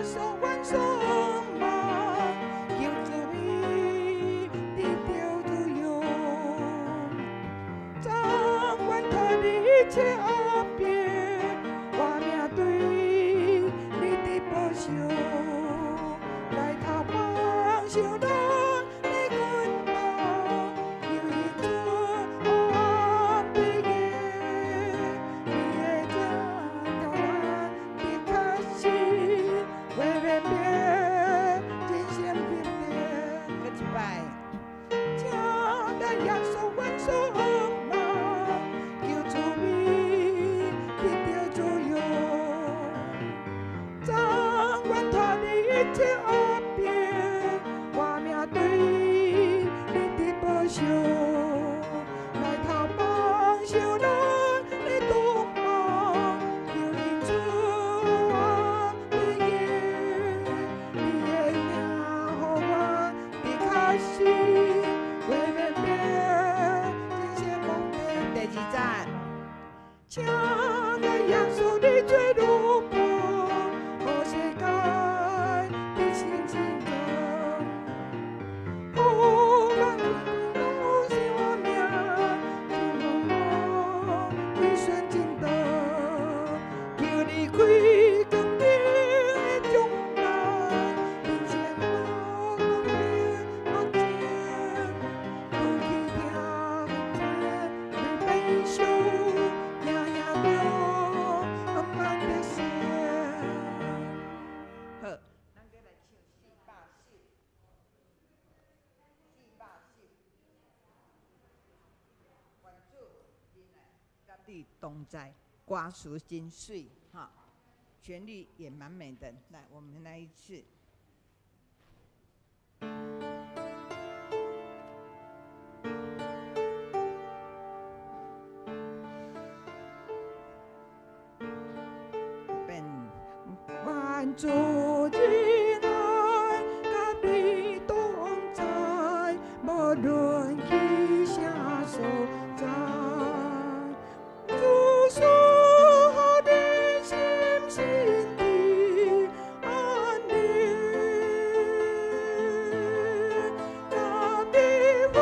穌阮所望，求慈悲得著自由，怎願脫離一切壓迫，我命對你的保守，來頭幫受咱的捆綁，求恩主安慰你的轉頭咱的確實，話免變，真心平定。閣一擺，請咱耶穌阮所望，求慈悲得著自由，怎願脫離一切壓迫，我命對你的保守，來頭幫受咱的捆綁，求恩主安慰你的名予我的確實，話免變，真心無變。第二節，請咱耶穌你做女僕，予世界的新情歌，予咱拢有生命，就我歸順真道，求你開光明的將來，人生路光明目前，除去疼的悲傷，行行著慢的線。好，咱閣來唱410，410。願主仁愛佮你同在，歌詞真媠，哈，旋律也蠻美的。來，我們來一次。變，願主仁愛佮你同在，無論去啥所在，主賜予你心心的安寧，佮你分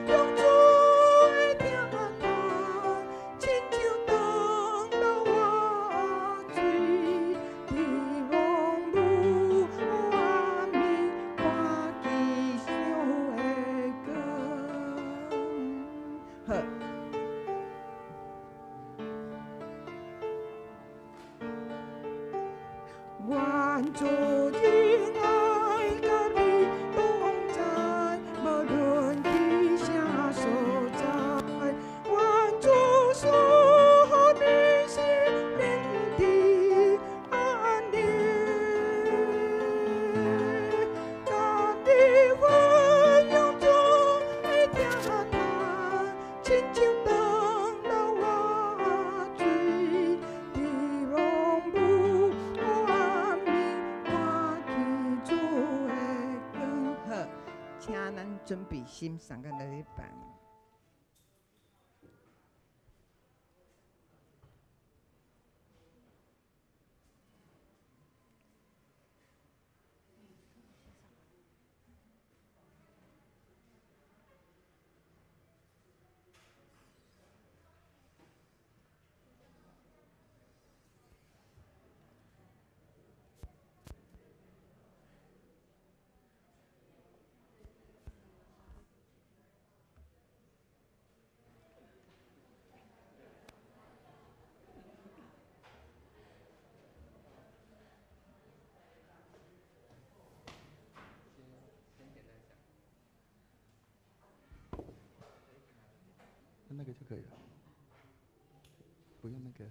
享主的疼愛，親像當流活水，佇黃霧暗暝看吉祥的光。好。願主仁愛佮你同在，無論去啥所在，願主賜予你心靈的安寧，佮你分享主的疼愛，親像當流活水，佇黃霧暗暝看見主的光。好，請咱準備心，送甲來禮拜。那個就可以了，不用那個。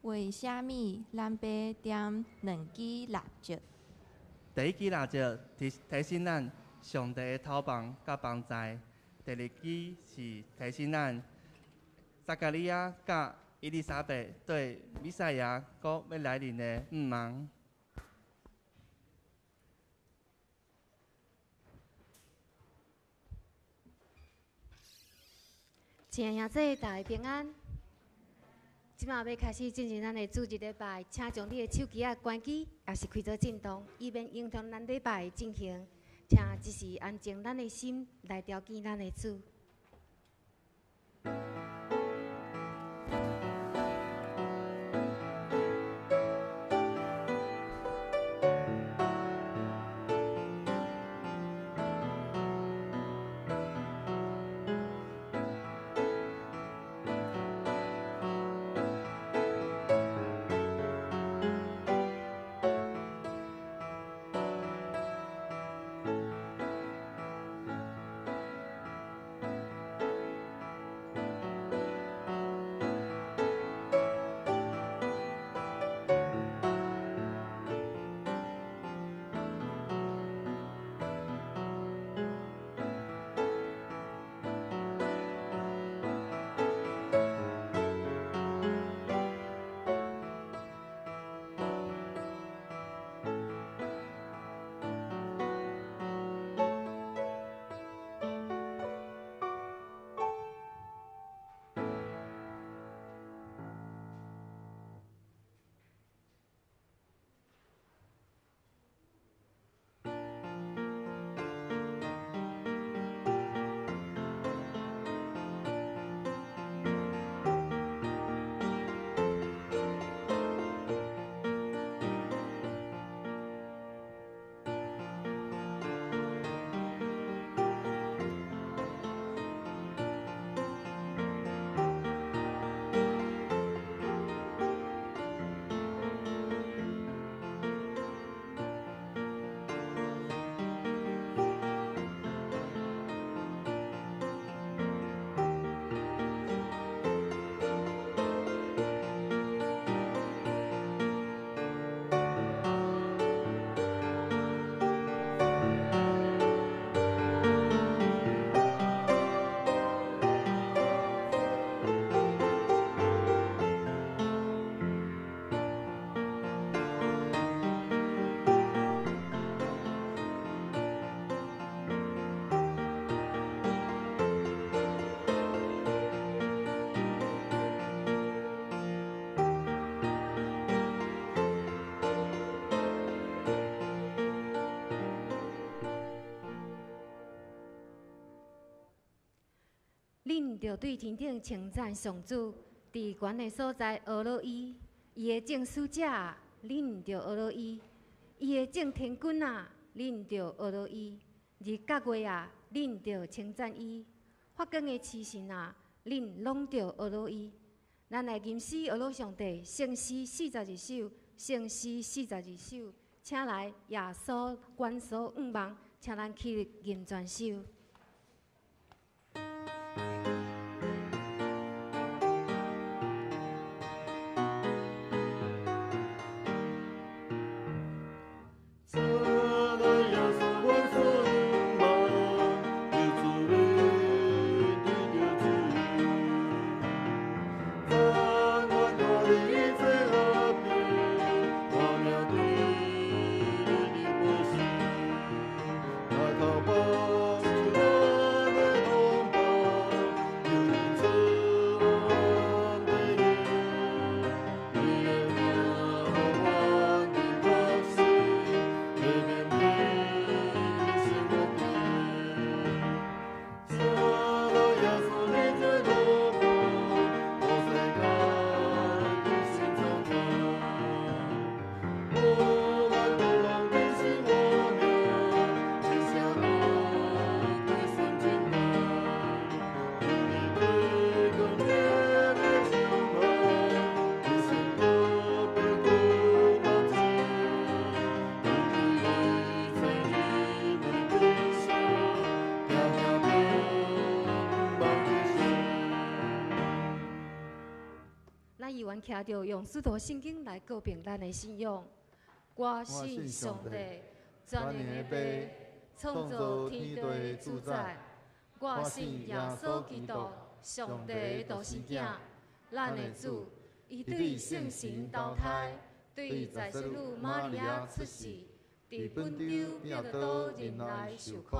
為啥物咱欲點兩支蠟燭？第一支蠟燭提提醒咱上帝的頭房佮幫助；第二支是提醒咱撒迦利亞佮伊麗莎白對彌賽亞閣欲來臨的向望。親愛的兄弟，大家平安。這馬欲開始進行咱的主日禮拜，請將你的手機仔關機，抑是開做震動，以免影響咱禮拜的進行。請一時安靜咱的心，來朝見咱的主。恁著對天頂稱讚上主，佇懸的所在呵咾伊，伊的眾使者啊，恁著呵咾伊；伊的眾天軍啊，恁著呵咾伊；日甲月啊，恁著稱讚伊；發光的星辰啊，恁攏著呵咾伊。咱來吟詩呵咾上帝，聖詩42首，聖詩42首，請來耶穌關所向望，請咱起立吟全首。徛著用使徒信經來告白咱的信仰。我信上帝，全能的父，創造天地的主宰。我信耶穌基督，上帝的獨生囝，咱的主，伊對聖神投胎，對在聖女瑪利亞出世，佇本丟彼拉多忍耐受苦，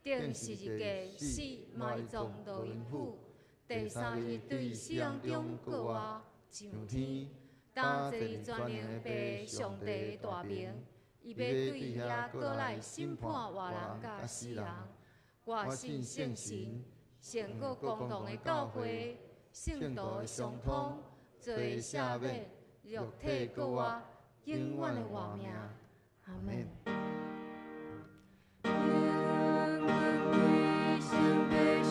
釘十字架死，埋葬落陰府，第三日對死人中復活，上天，擔坐佇全能的父上帝的大爿，伊欲對遐閣來審判活人佮死人。我信聖神，聖閣公同的教會，聖徒的相通，罪的赦免，肉體復活，永遠的活命。阿門。請坐。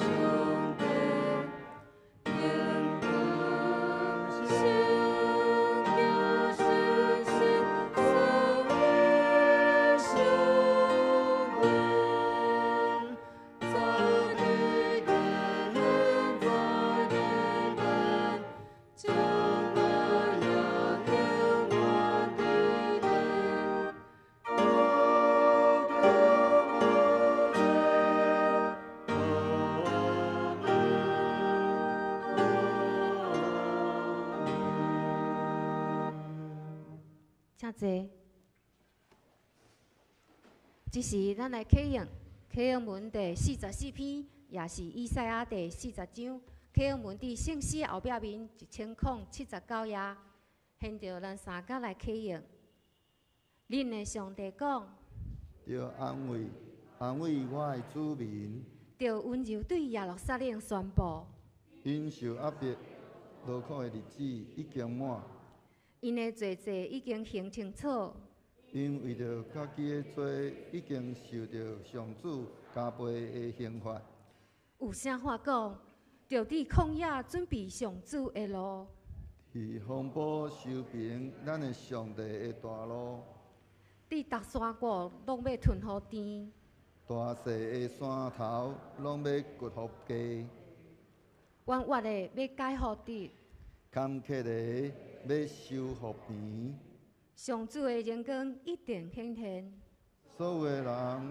這時，咱來啟用啟用文第44篇，也是以賽亞第40章。啟用文佇聖詩後壁面1079頁。現著咱三家來啟用。恁的上帝講：著安慰安慰我的子民，著溫柔對耶路撒冷宣布。𪜶受壓迫勞苦的日子已經滿。𪜶的罪債已經還清楚。𪜶為著家己的罪，已經受著上主加倍的刑罰。有聲喊講，著佇曠野準備上主的路，佇荒坡修平咱的上帝的大路。佇逐山谷攏欲吞予甜，大細的山頭攏欲掘予低。彎彎的欲改予直，坎坷的欲修予平。上主的榮光一定顯現，所有的人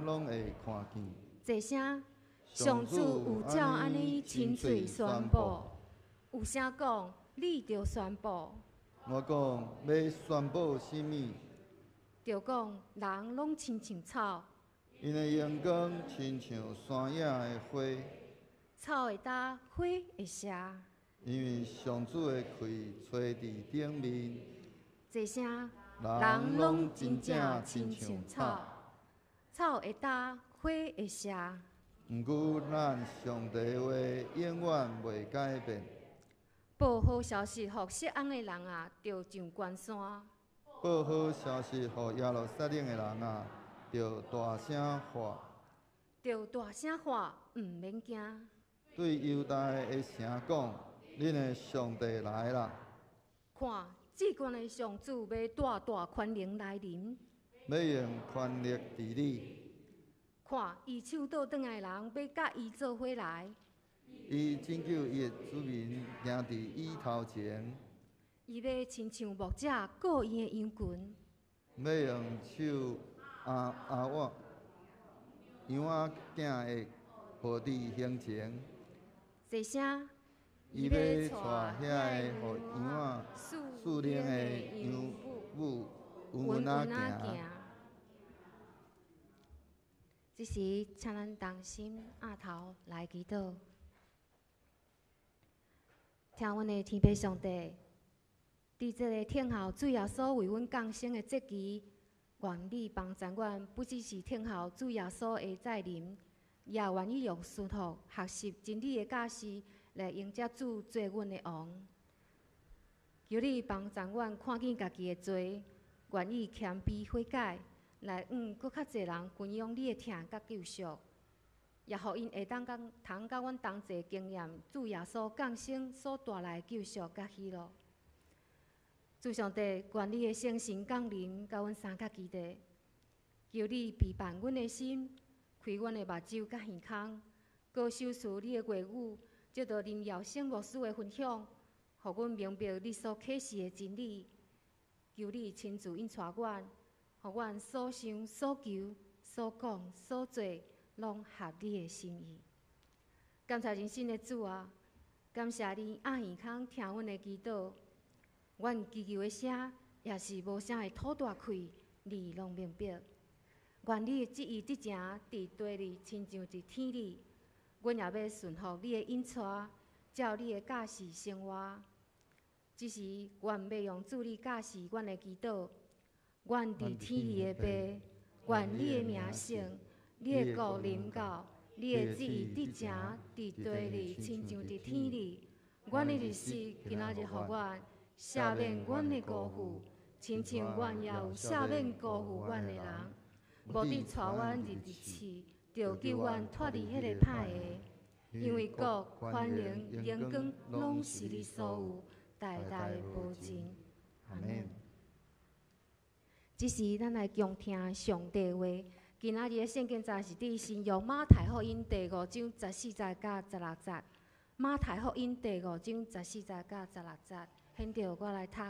攏會看見。這聲，上主有照按呢親喙宣布，有聲講，你著宣布。我講欲宣布啥物？著講人攏親像草，𪜶的榮光親像山野的花，草會焦，花會謝。因為上主的氣吹佇頂面。這聲，人攏真正親像草，草會焦，花會謝。毋過咱上帝的話永遠袂改變。報好消息予錫安的人啊，著上懸山。報好消息予耶路撒冷的人啊，著大聲喊。著大聲喊，毋免驚。對猶大的城講：恁的上帝來啦！看，至懸的上主欲帶大權能來臨，欲用權力治理。看，伊手倒轉來的人欲佮伊做伙來。伊拯救伊的子民，行佇伊頭前。伊欲親像牧者顧伊的羊群。欲用手阿阿我羊仔囝的抱佇胸前。這聲，伊欲帶遐个予羊仔飼奶的羊母穩穩仔行。這時，請咱同心徛頭來祈禱。聽阮的天父上帝，佇這个等候主耶穌為阮降生的節期，願你幫助阮，不只是等候主耶穌的再臨，也願意用順服學習真理的教示來迎接主做阮的王。求你幫助阮看見家己的罪，願意謙卑悔改，來向閣較濟人分享你的疼佮救贖，也予𪜶會當共通佮阮同齊經驗主耶穌降生所帶來的救贖佮喜樂。主上帝，願你的聖神降臨，佮阮相佮基地，求你備辦阮的心，開阮的目睭佮耳孔，閣賞賜你的話語，藉著林耀生牧師的分享，予阮明白你所啟示的真理。求你親自引帶阮，予阮所想、所求、所講、所做，攏合你的心意。感謝人生的主啊，感謝你暗耳空聽阮的祈禱，阮祈求的聲也是無聲的吐大氣，你攏明白。願你的旨意執行佇地裡，親像佇天裡。阮也欲順服你的引帶，照你的教示生活。這時，阮欲用主語教示阮的祈禱。阮佇天裡的父，願你的名聖，你的國臨到，你的旨意執行佇地裡，親像佇天裡。阮的日食今仔日予阮，赦免阮的辜負，親像阮也有赦免辜負阮的人。無得帶阮入入試，著救阮脫離彼个歹的。因為國、權能、榮光，攏是你所有，代代無盡。阿們。這時，咱來恭聽上帝話。今仔日的聖經節是佇新約馬太福音第五章十四節佮十六節。馬太福音第五章十四節佮十六節，現在我來讀。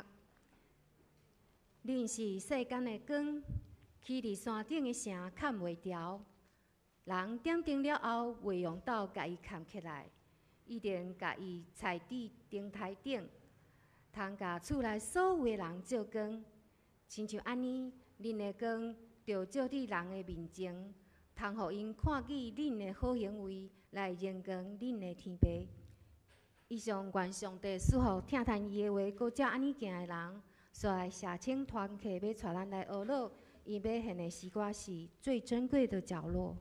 恁是世間的光，起佇山頂的城崁袂牢。人點燈了後，袂用斗共伊崁起來，一定共伊載佇燈臺頂，通共厝內所有的人照光。親像按呢，恁的光著照佇人的面前，通予𪜶看見恁的好行為，來榮光恁的天父。以上願上帝賜福聽傳伊的話，閣照按呢行的人，煞來謝請團契欲帶咱來學樂，𪜶欲獻的詩歌是最珍貴的角落。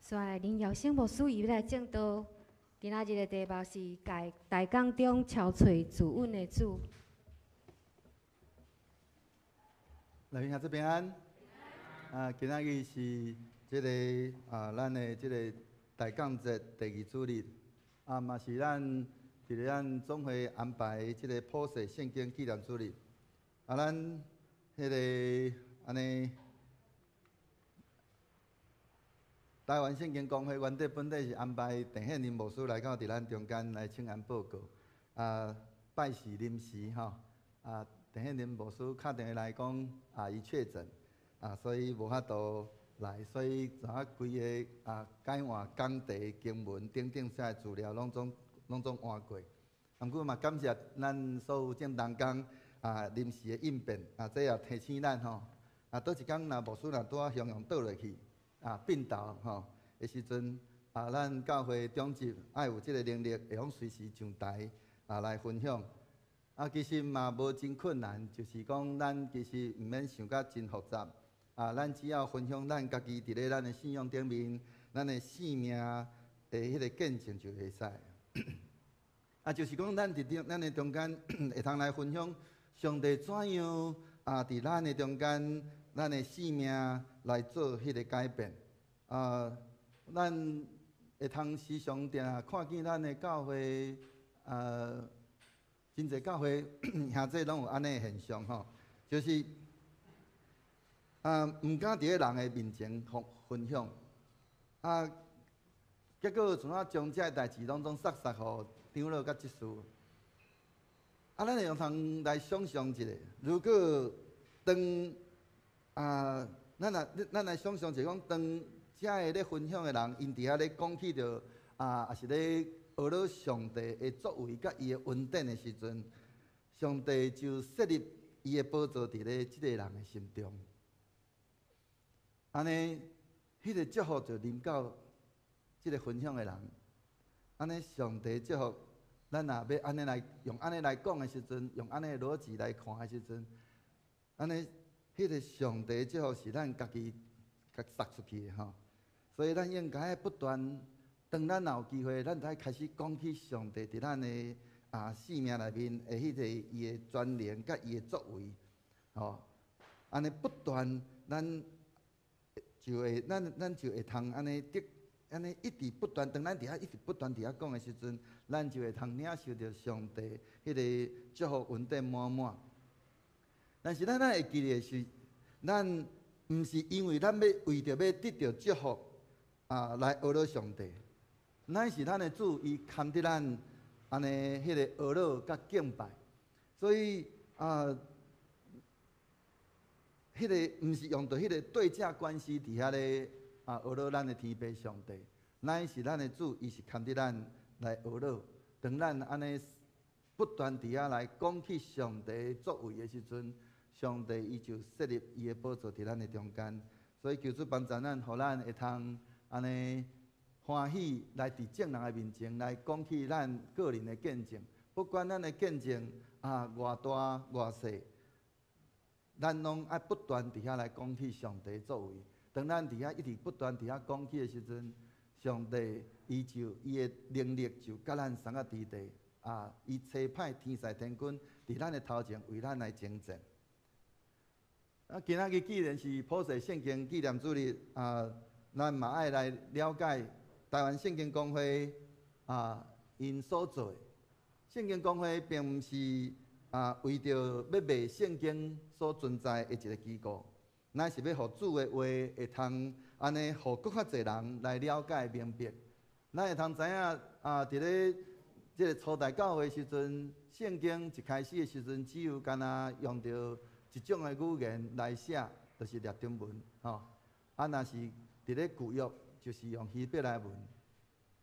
煞來林耀生牧師伊欲來證道，今仔日的題目是大大江中搜揣自阮的主。來，兄弟平安。啊，今仔日是這个啊，咱的這个大江節第二主日，啊，嘛是咱佇咧咱總會安排這个普世聖經紀念主日。啊，咱彼个按呢，台灣聖經公會原底本底是安排鄭憲林牧師來到佇咱中間來請安報告。啊，拜四臨時吼，啊，鄭憲林牧師敲電話來講，啊，伊確診，啊，所以無法度來，所以怎啊規个啊改換講題經文等等啥資料攏總換過。毋過嘛感謝咱所有眾同工啊臨時的應變，啊，這也提醒咱吼，啊，佗一工若牧師若拄仔雄雄倒落去，啊，變倒吼的時陣，啊，咱教會長執愛有這个能力，會曉隨時上台啊來分享。啊，其實嘛無真困難，就是講咱其實毋免想甲真複雜，啊，咱只要分享咱家己佇咧咱的信仰頂面，咱的生命的彼个見證就會使。啊，就是講咱佇中咱的中間會通來分享上帝怎樣啊，佇咱的中間，咱的生命來做彼个改變。啊，咱會通時常定看見咱的教會，啊，真濟教會兄弟攏有按呢的現象吼，就是啊，毋敢佇咧人的面前分享，啊，結果像怎將這个代誌攏總塞塞予長老佮執事。啊，咱會用通來想象一下，如果當啊，咱來想象一下，講當遮个咧分享的人，𪜶佇遐咧講起著啊，抑是咧學了上帝的作為佮伊的恩典的時陣，上帝就設立伊的寶座佇咧這个人的心中。按呢，彼个祝福就臨到這个分享的人。按呢，上帝祝福，咱若欲按呢來用按呢來講的時陣，用按呢的邏輯來看的時陣，按呢，彼个上帝祝福是咱家己共撒出去的吼。所以咱應該不斷，當咱若有機會，咱就愛開始講起上帝佇咱的啊生命內面的彼个伊的權能佮伊的作為，吼。按呢不斷，咱就會通按呢得，按呢一直不斷，當咱佇遐一直不斷佇遐講的時陣，咱就會通領受著上帝彼个祝福恩典滿滿。但是咱愛會記得的是，咱毋是因為咱欲為著欲得著祝福啊來學了上帝，乃是咱的主伊堪得咱按呢彼个學了佮敬拜，所以啊，彼个毋是用著彼个對正關係佇遐咧啊學了咱的天父上帝，乃是咱的主伊是堪得咱來學了。當咱按呢不斷佇遐來講起上帝作為的時陣，上帝伊就設立伊的寶座佇咱的中間。所以求主幫助咱，予咱會通按呢歡喜來佇眾人的面前來講起咱個人的見證，不管咱的見證啊偌大偌細，咱攏愛不斷佇遐來講起上帝作為。當咱佇遐一直不斷佇遐講起的時陣，上帝伊就伊的能力就佮咱相佮佇地啊！伊差派天使天軍佇咱的頭前為咱來征戰。啊，今仔日既然是普世聖經紀念主日啊，咱嘛愛來了解台灣聖經公會啊，𪜶所做的。聖經公會並毋是啊為著欲賣聖經所存在的一個機構，乃是欲予主的話會通按呢，予閣較濟人來了解明白。咱會通知影啊，佇咧這个初代教會時陣，聖經一開始的時陣，只有干焦用著一種的語言來寫，就是拉丁文，吼。啊，若是佇咧舊約，就是用希伯來文。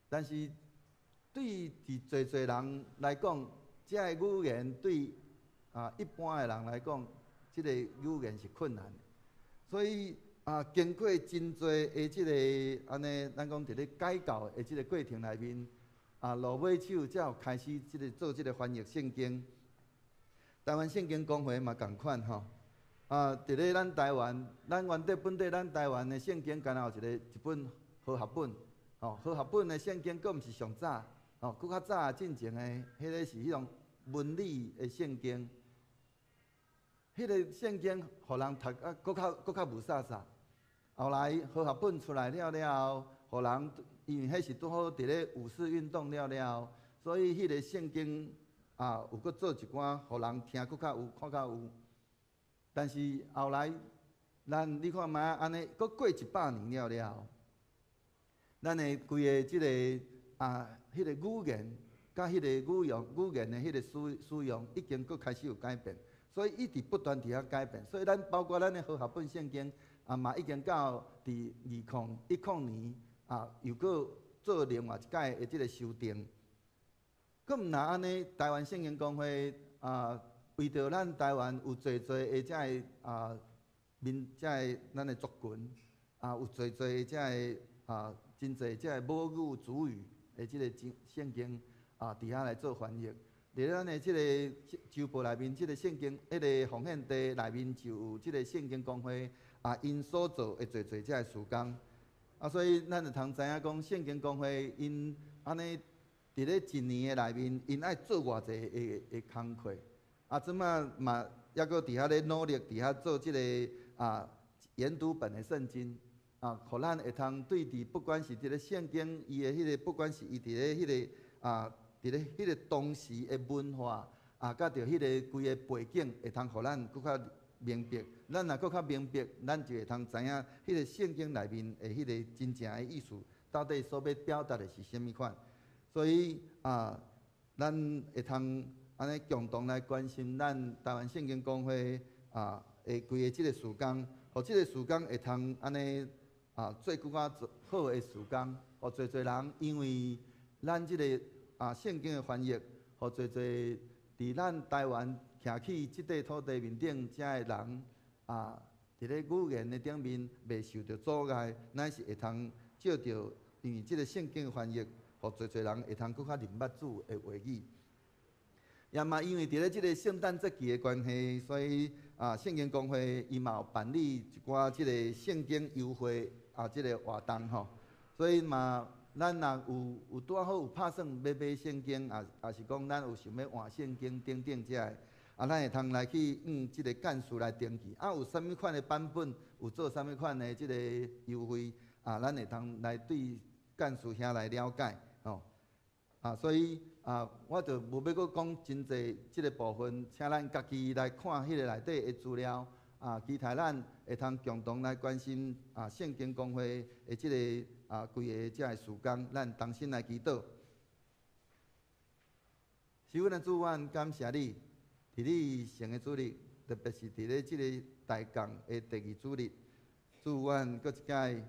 但是對佇濟濟人來講，這个語言對啊一般的人來講，這个語言是困難的。所以啊，經過真濟的這个按呢，咱講佇咧改教的這个過程內面，啊，落尾手才有開始這个做這个翻譯聖經。台灣聖經公會嘛仝款吼，啊，佇咧咱台灣，咱原底本底咱台灣的聖經，干焦有一個一本和和合本，吼，和合本的圣经阁毋是上早，吼，阁較早進前的彼个是彼種文理的聖經，彼个聖經予人讀啊，閣較霧煞煞。後來和合本出來了了後，予人因為彼是拄好佇咧五四運動了了後，所以彼個聖經啊有閣做一寡，予人聽閣較有，看較有。但是後來，咱你看覓按呢，閣過100年了了後，咱的規個這个啊，彼个語言，佮彼个語用語言的彼个使用，已經閣開始有改變，所以一直不斷佇遐改變。所以咱包括咱的和合本聖經，啊嘛已經到佇2010年啊，又閣做另外一擺的這个修訂。閣毋若按呢，台灣聖經公會啊，為著咱台灣有濟濟的這个啊民這个咱的族群啊，有濟濟這个啊真濟這个母語族語的這个經聖經啊，佇遐來做翻譯。佇咱的這个周報內面，這个聖經，彼个奉獻地內面就有這个聖經公會啊，𪜶所做的濟濟這个事工。啊，所以咱就通知影講，聖經公會𪜶按呢佇咧一年的內面，𪜶愛做偌濟的工課。啊，這馬嘛猶閣佇遐咧努力，佇遐做這个啊研讀本的聖經啊，予咱會通對佇不管是佇咧聖經伊的彼个，不管是伊佇咧彼个啊，佇咧彼个當時的文化啊，佮著彼个規个背景，會通予咱閣較明白。咱若閣較明白，咱就會通知影彼个聖經內面的彼个真正的意思，到底所欲表達的是啥物款。所以啊，咱會通按呢共同來關心咱台灣聖經公會啊的規个這个事工，予這个事工會通按呢啊做閣較好的事工，予濟濟人因為咱這个啊聖經的翻譯，予濟濟佇咱台灣徛起這塊土地面頂遮的人啊，佇咧語言的頂面袂受著阻礙，咱是會通藉著因為這个聖經的翻譯，予濟濟人會通閣較認捌主的話語。也嘛因為佇咧這个聖誕節期的關係，所以啊聖經公會伊嘛有辦理一寡這个聖經優惠啊這个活動吼，所以嘛咱若有拄仔好有拍算欲買聖經，啊抑是講咱有想欲換聖經等等這个，啊咱會通來去向這个幹事來登記，啊有啥物款的版本，有做啥物款的這个優惠，啊咱會通來對幹事遐來了解吼。啊，所以啊，我就無欲閣講真濟這个部分，請咱家己來看彼个內底的資料。啊，期待咱會通共同來關心啊聖經公會的這个啊規个這个事工，咱同心來祈禱。是阮的主，阮感謝你，佇你聖的主日，特別是佇咧這个大講的第二主日，主阮閣一擺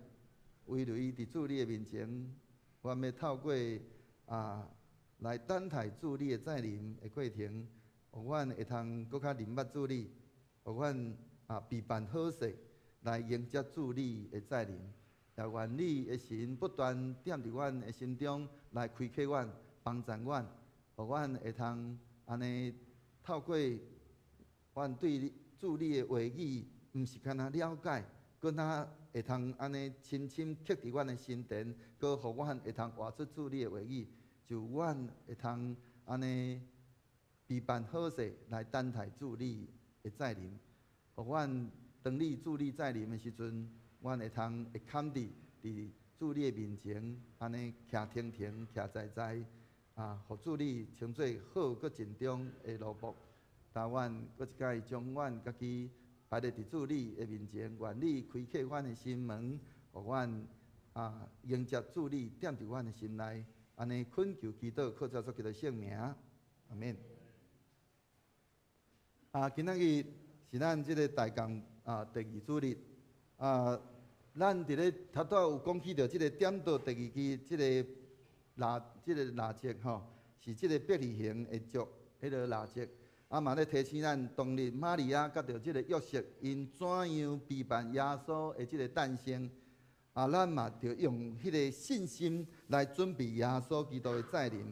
為著佇主你的面前，阮欲透過啊來等待主你的再臨的過程，予阮會通閣較認捌主你，予阮啊備辦好勢來迎接主你的再臨。也願你的神不斷踮佇阮的心中來開啟阮、幫助阮，予阮會通按呢透過阮對你主你的話語，毋是干焦了解，閣若會通按呢深深刻佇阮的心田，閣予阮會通活出主你的話語，就阮會通按呢備辦好勢來等待主你的再臨。予阮當你主你再臨的時陣，阮會通會堪佇主你的面前，按呢徛亭亭、徛在在，啊，予主你稱做好閣盡忠的奴僕。但阮閣一擺將阮家己擺佇佇主你的面前，願你開啟阮的心門，予阮啊迎接主你踮佇阮的心內，按呢懇求祈禱，靠主耶穌基督聖名，阿免。啊，今仔日是咱這个大講啊第二主日啊，咱佇咧頭拄仔有講起著這个點燈第二支這个蠟這个蠟燭吼，是這个伯利恆的燭，彼个蠟燭。啊嘛咧提醒咱，當日瑪利亞佮著這个約瑟，𪜶怎樣備辦耶穌的這个誕生。啊，咱嘛著用彼个信心來準備耶穌基督的再臨。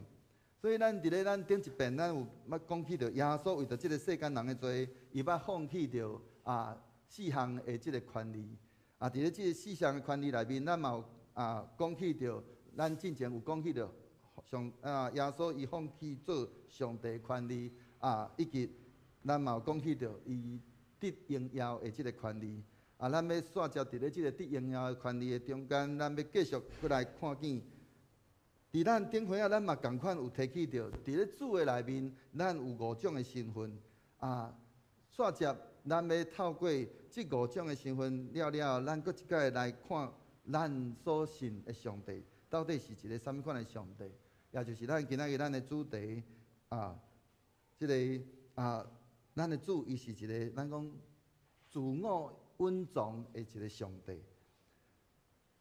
所以咱佇咧咱頂一遍，咱有捌講起著耶穌為著這个世間人的罪，伊捌放棄著啊四項的這个權利。啊，佇咧這个四項的權利內面，咱嘛有啊講起著，咱進前有講起著上啊耶穌伊放棄做上帝的權利啊，以及咱嘛有講起著伊得榮耀的這个權利。啊，咱欲煞接佇咧這个得榮耀的權利的中間，咱欲繼續閣來看見。佇咱頂歲仔，咱嘛仝款有提起著，佇咧主的內面，咱有五種的身份。啊，煞接咱欲透過這五種的身份了了，咱閣一擺來看咱所信的上帝到底是一个啥物款的上帝，也就是咱今仔日咱的主題啊，這个啊，咱的主伊是一个咱講自我隱藏的一個上帝。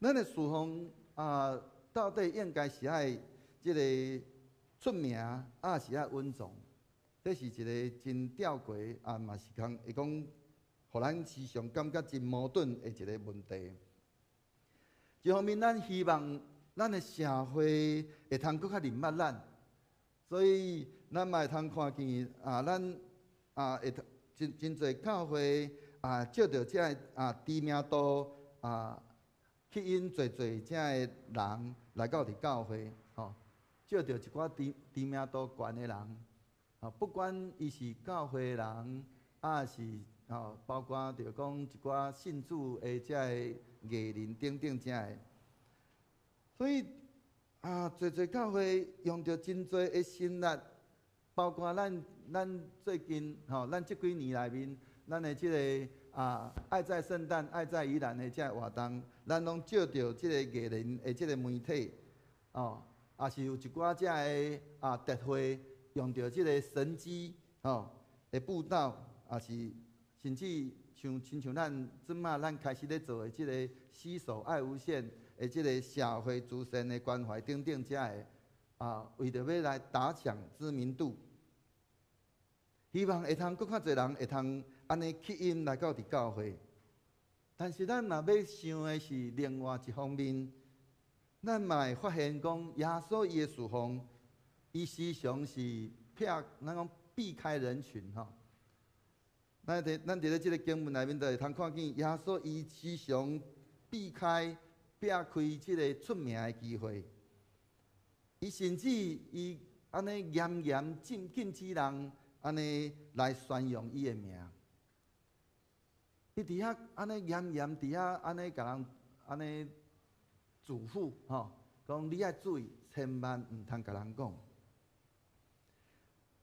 咱的侍奉啊，到底應該是愛這个出名，抑是愛隱藏？這是一个真吊詭啊，嘛是講會講，予咱時常感覺真矛盾的一个問題。一方面，咱希望咱的社會會通閣較認捌咱，所以咱嘛會通看見啊，咱啊會真真濟教會啊，藉著這个啊知名度啊，吸引濟濟這个人來到佇教會，吼，藉著一寡知名度懸的人，啊，不管伊是教會的人，抑是吼，包括著講一寡信主的這个藝人等等這个，所以啊，濟濟教會用著真濟的心力，包括咱最近吼，咱這幾年內面，咱的這个啊，愛在聖誕、愛在宜蘭的這个活動，咱攏藉著這個藝人的這個媒體，哦，也是有一寡這个啊特會用著這个神蹟吼的佈道，也是甚至像親像咱這馬咱開始咧做的這个攜手愛無限的這个社會慈善的關懷等等這个啊，為著欲來打響知名度，希望會通閣較濟人會通按呢吸引來到佇教會。但是咱若欲想的是另外一方面，咱嘛會發現講耶穌伊的侍奉，伊時常是避，咱講避開人群吼。咱佇咧這个經文內面就會通看見耶穌伊時常避開避開這个出名的機會，伊甚至伊按呢嚴嚴禁禁止人按呢來宣揚伊的名。伊佇遐按呢嚴嚴佇遐按呢共人按呢囑咐吼，講你愛注意，千萬毋通共人講。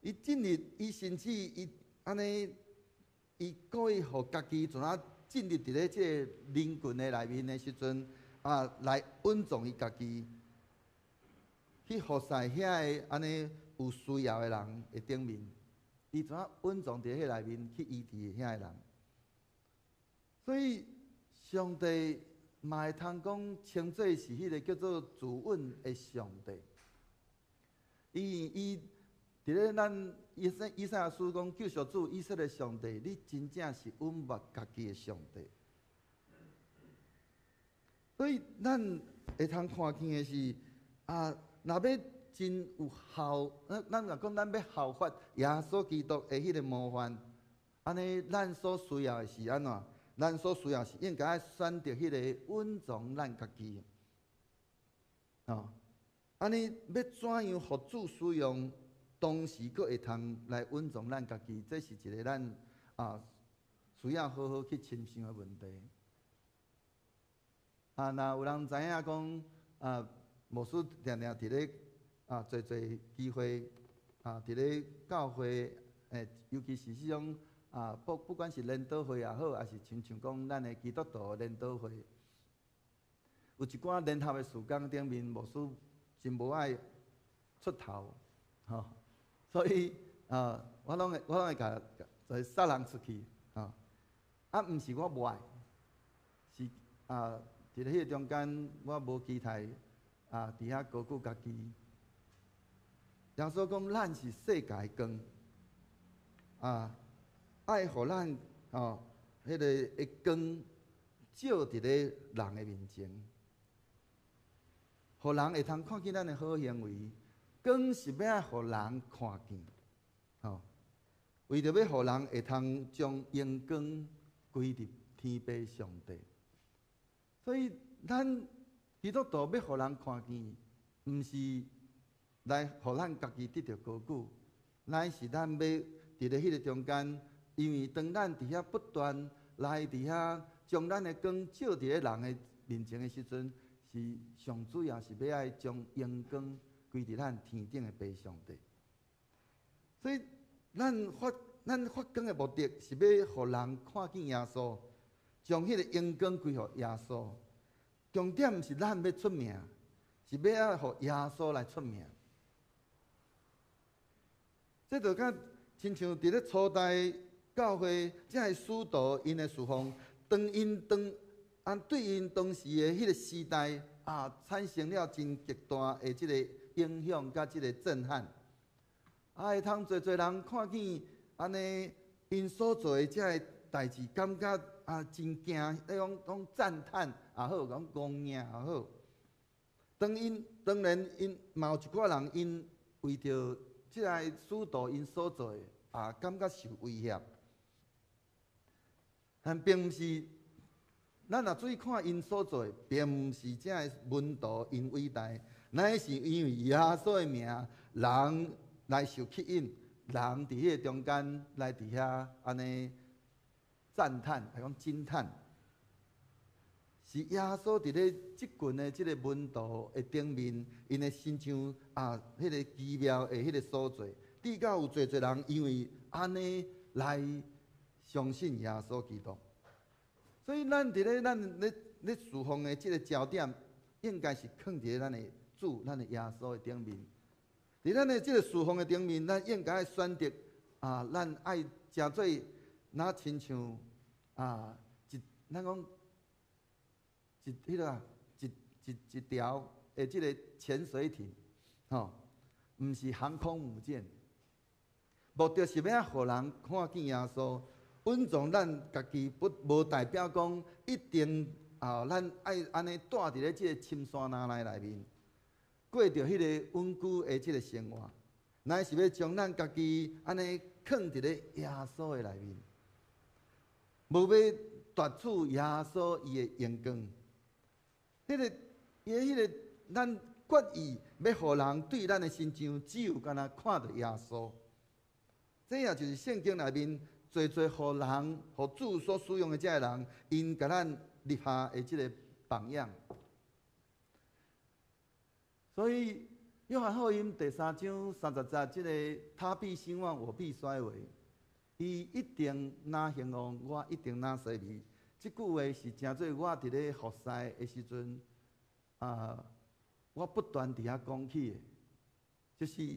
伊進入，伊甚至伊按呢，伊故意予家己怎啊進入佇咧這個人群的內面的時陣，啊，來隱藏伊家己，去服侍遐个按呢有需要的人的頂面，伊怎啊隱藏佇彼內面去醫治遐个人。所以，上帝嘛會通講稱做是彼个叫做自隱的上帝。伊伊佇咧咱以賽亞書講救贖主以色列上帝，你真正是隱密家己的上帝。所以，咱會通看見的是啊，若欲真有效，咱若講咱欲效法耶穌基督的彼个模範，按呢，咱所需要的是按怎？咱所需要是應該愛選擇彼個隱藏咱家己，哦，按呢欲怎樣予主使用，同時閣會通來隱藏咱家己，這是一個咱啊需要好好去深想的問題。啊，若有人知影講啊，牧師定定佇咧啊，濟濟機會啊，佇咧教會，尤其是這種。啊，不管是研討會也好，抑是親像講咱的基督徒研討會，有一寡聯合的事工頂面，牧師真無愛出頭，吼，所以啊，我攏會共就殺人出去，吼，啊，毋是我無愛，是啊，佇咧彼個中間，我無期待啊，佇遐高舉家己。耶穌講，咱是世界的光，啊。愛予咱吼，彼个的光照佇咧人的面前，予人會通看見咱的好行為。光是欲愛予人看見，吼，為著欲予人會通將榮光歸佇天父上帝。所以咱基督徒欲予人看見，毋是來予咱家己得著高舉，乃是咱欲佇咧彼个中間，因為當咱佇遐不斷來佇遐將咱的光照佇咧人的面前的時陣，是上主要是欲愛將榮光歸佇咱天頂的父上帝。所以，咱發光的目的是欲予人看見耶穌，將彼个榮光歸予耶穌。重點毋是咱欲出名，是欲愛予耶穌來出名。這就敢親像佇咧初代教會，這个使徒𪜶的事奉，當𪜶當按對𪜶當時的彼个時代啊，產生了真極大的這个影響佮這个震撼。啊，會通濟濟人看見按呢，𪜶所做的這个代誌，感覺啊真驚，咧講講讚嘆也好，講戇驚也好。當𪜶當然𪜶嘛有一寡人𪜶為著這个使徒𪜶所做的啊，感覺受威脅。但並毋是，咱若注意看𪜶所做的，並毋是這个門徒𪜶偉大，乃是因為耶穌的名，人來受吸引，人佇彼个中間來佇遐按呢讚嘆，來講驚嘆，是耶穌佇咧這群的這个門徒的頂面，𪜶的身上啊，彼个奇妙的彼个所做，直到有濟濟人因為按呢來相信耶穌基督。所以咱佇咧咱咧事奉的這个焦點，應該是囥佇咧咱的主、咱的耶穌的頂面。佇咱的這个事奉的頂面，咱應該選擇啊，咱愛誠做若親像啊，一咱講一彼个啊，一一一條的這个潛水艇，吼，毋是航空母艦。目的是欲予人看見耶穌，隱藏咱家己，不無代表講一定啊，咱愛按呢蹛佇咧這个深山林內面，過著彼个隱居的這个生活，乃是欲將咱家己按呢囥佇咧耶穌的內面，無欲奪取耶穌伊的榮光。彼个伊的彼个，咱決意欲予人對咱的身上，只有干焦看著耶穌。這也就是聖經內面濟濟予人，予主所使用的這个人，𪜶共咱立下的這个榜樣。所以，約翰福音第三章三十節，這个他必興旺，我必衰微。伊一定若興旺，我一定若衰微。這句話是誠做我佇咧服侍的時陣，啊，我不斷佇遐講起的，就是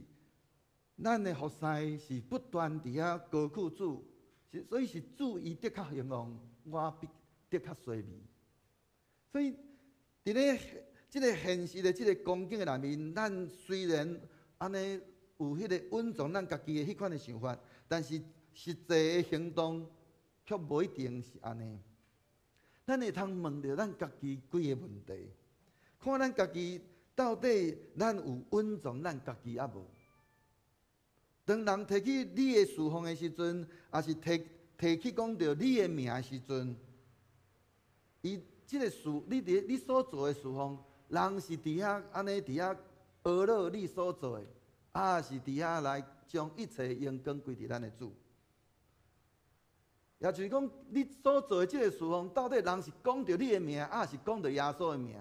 咱的服侍是不斷佇遐高舉主，是所以是主伊得較興旺，我必得較衰微。所以佇咧這个現實的這个光景的內面，咱雖然按呢有彼个隱藏咱家己的彼款的想法，但是實際的行動卻無一定是按呢。咱會通問著咱家己幾个問題，看咱家己到底咱有隱藏咱家己抑無？當人提起你的事奉的時陣，抑是提提起講著你的名的時陣，伊這个事，你佇你所做的事奉，人是佇遐按呢佇遐呵咾你所做的，抑是佇遐來將一切榮光歸佇咱的主。也就是講，你所做的這个事奉，到底人是講著你的名，抑是講著耶穌的名？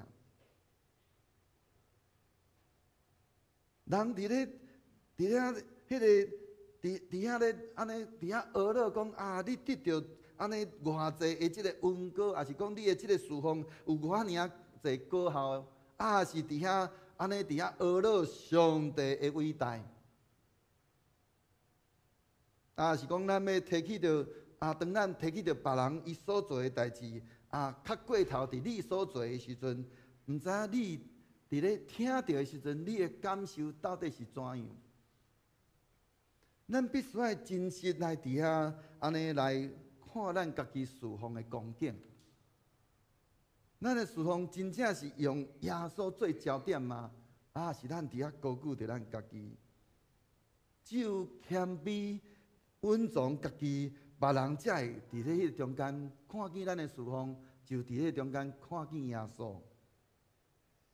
人佇咧佇遐彼个佇佇遐咧按呢佇遐呵咾講啊，你得著按呢偌濟的這个恩膏，抑是講你的這个事奉有偌爾仔濟果效，抑是佇遐按呢佇遐呵咾上帝的偉大，抑是講咱欲提起著啊，當咱提起著別人伊所做的代誌啊，較過頭佇你所做的時陣，毋知影你佇咧聽著的時陣，你的感受到底是怎樣？咱必須愛真實來佇遐按呢來看咱家己事奉的光景。咱的事奉真正是用耶穌做焦點嗎？抑是咱佇遐高舉著咱家己？只有謙卑、隱藏家己，別人才會佇咧彼個中間看見咱的事奉，就佇彼個中間看見耶穌。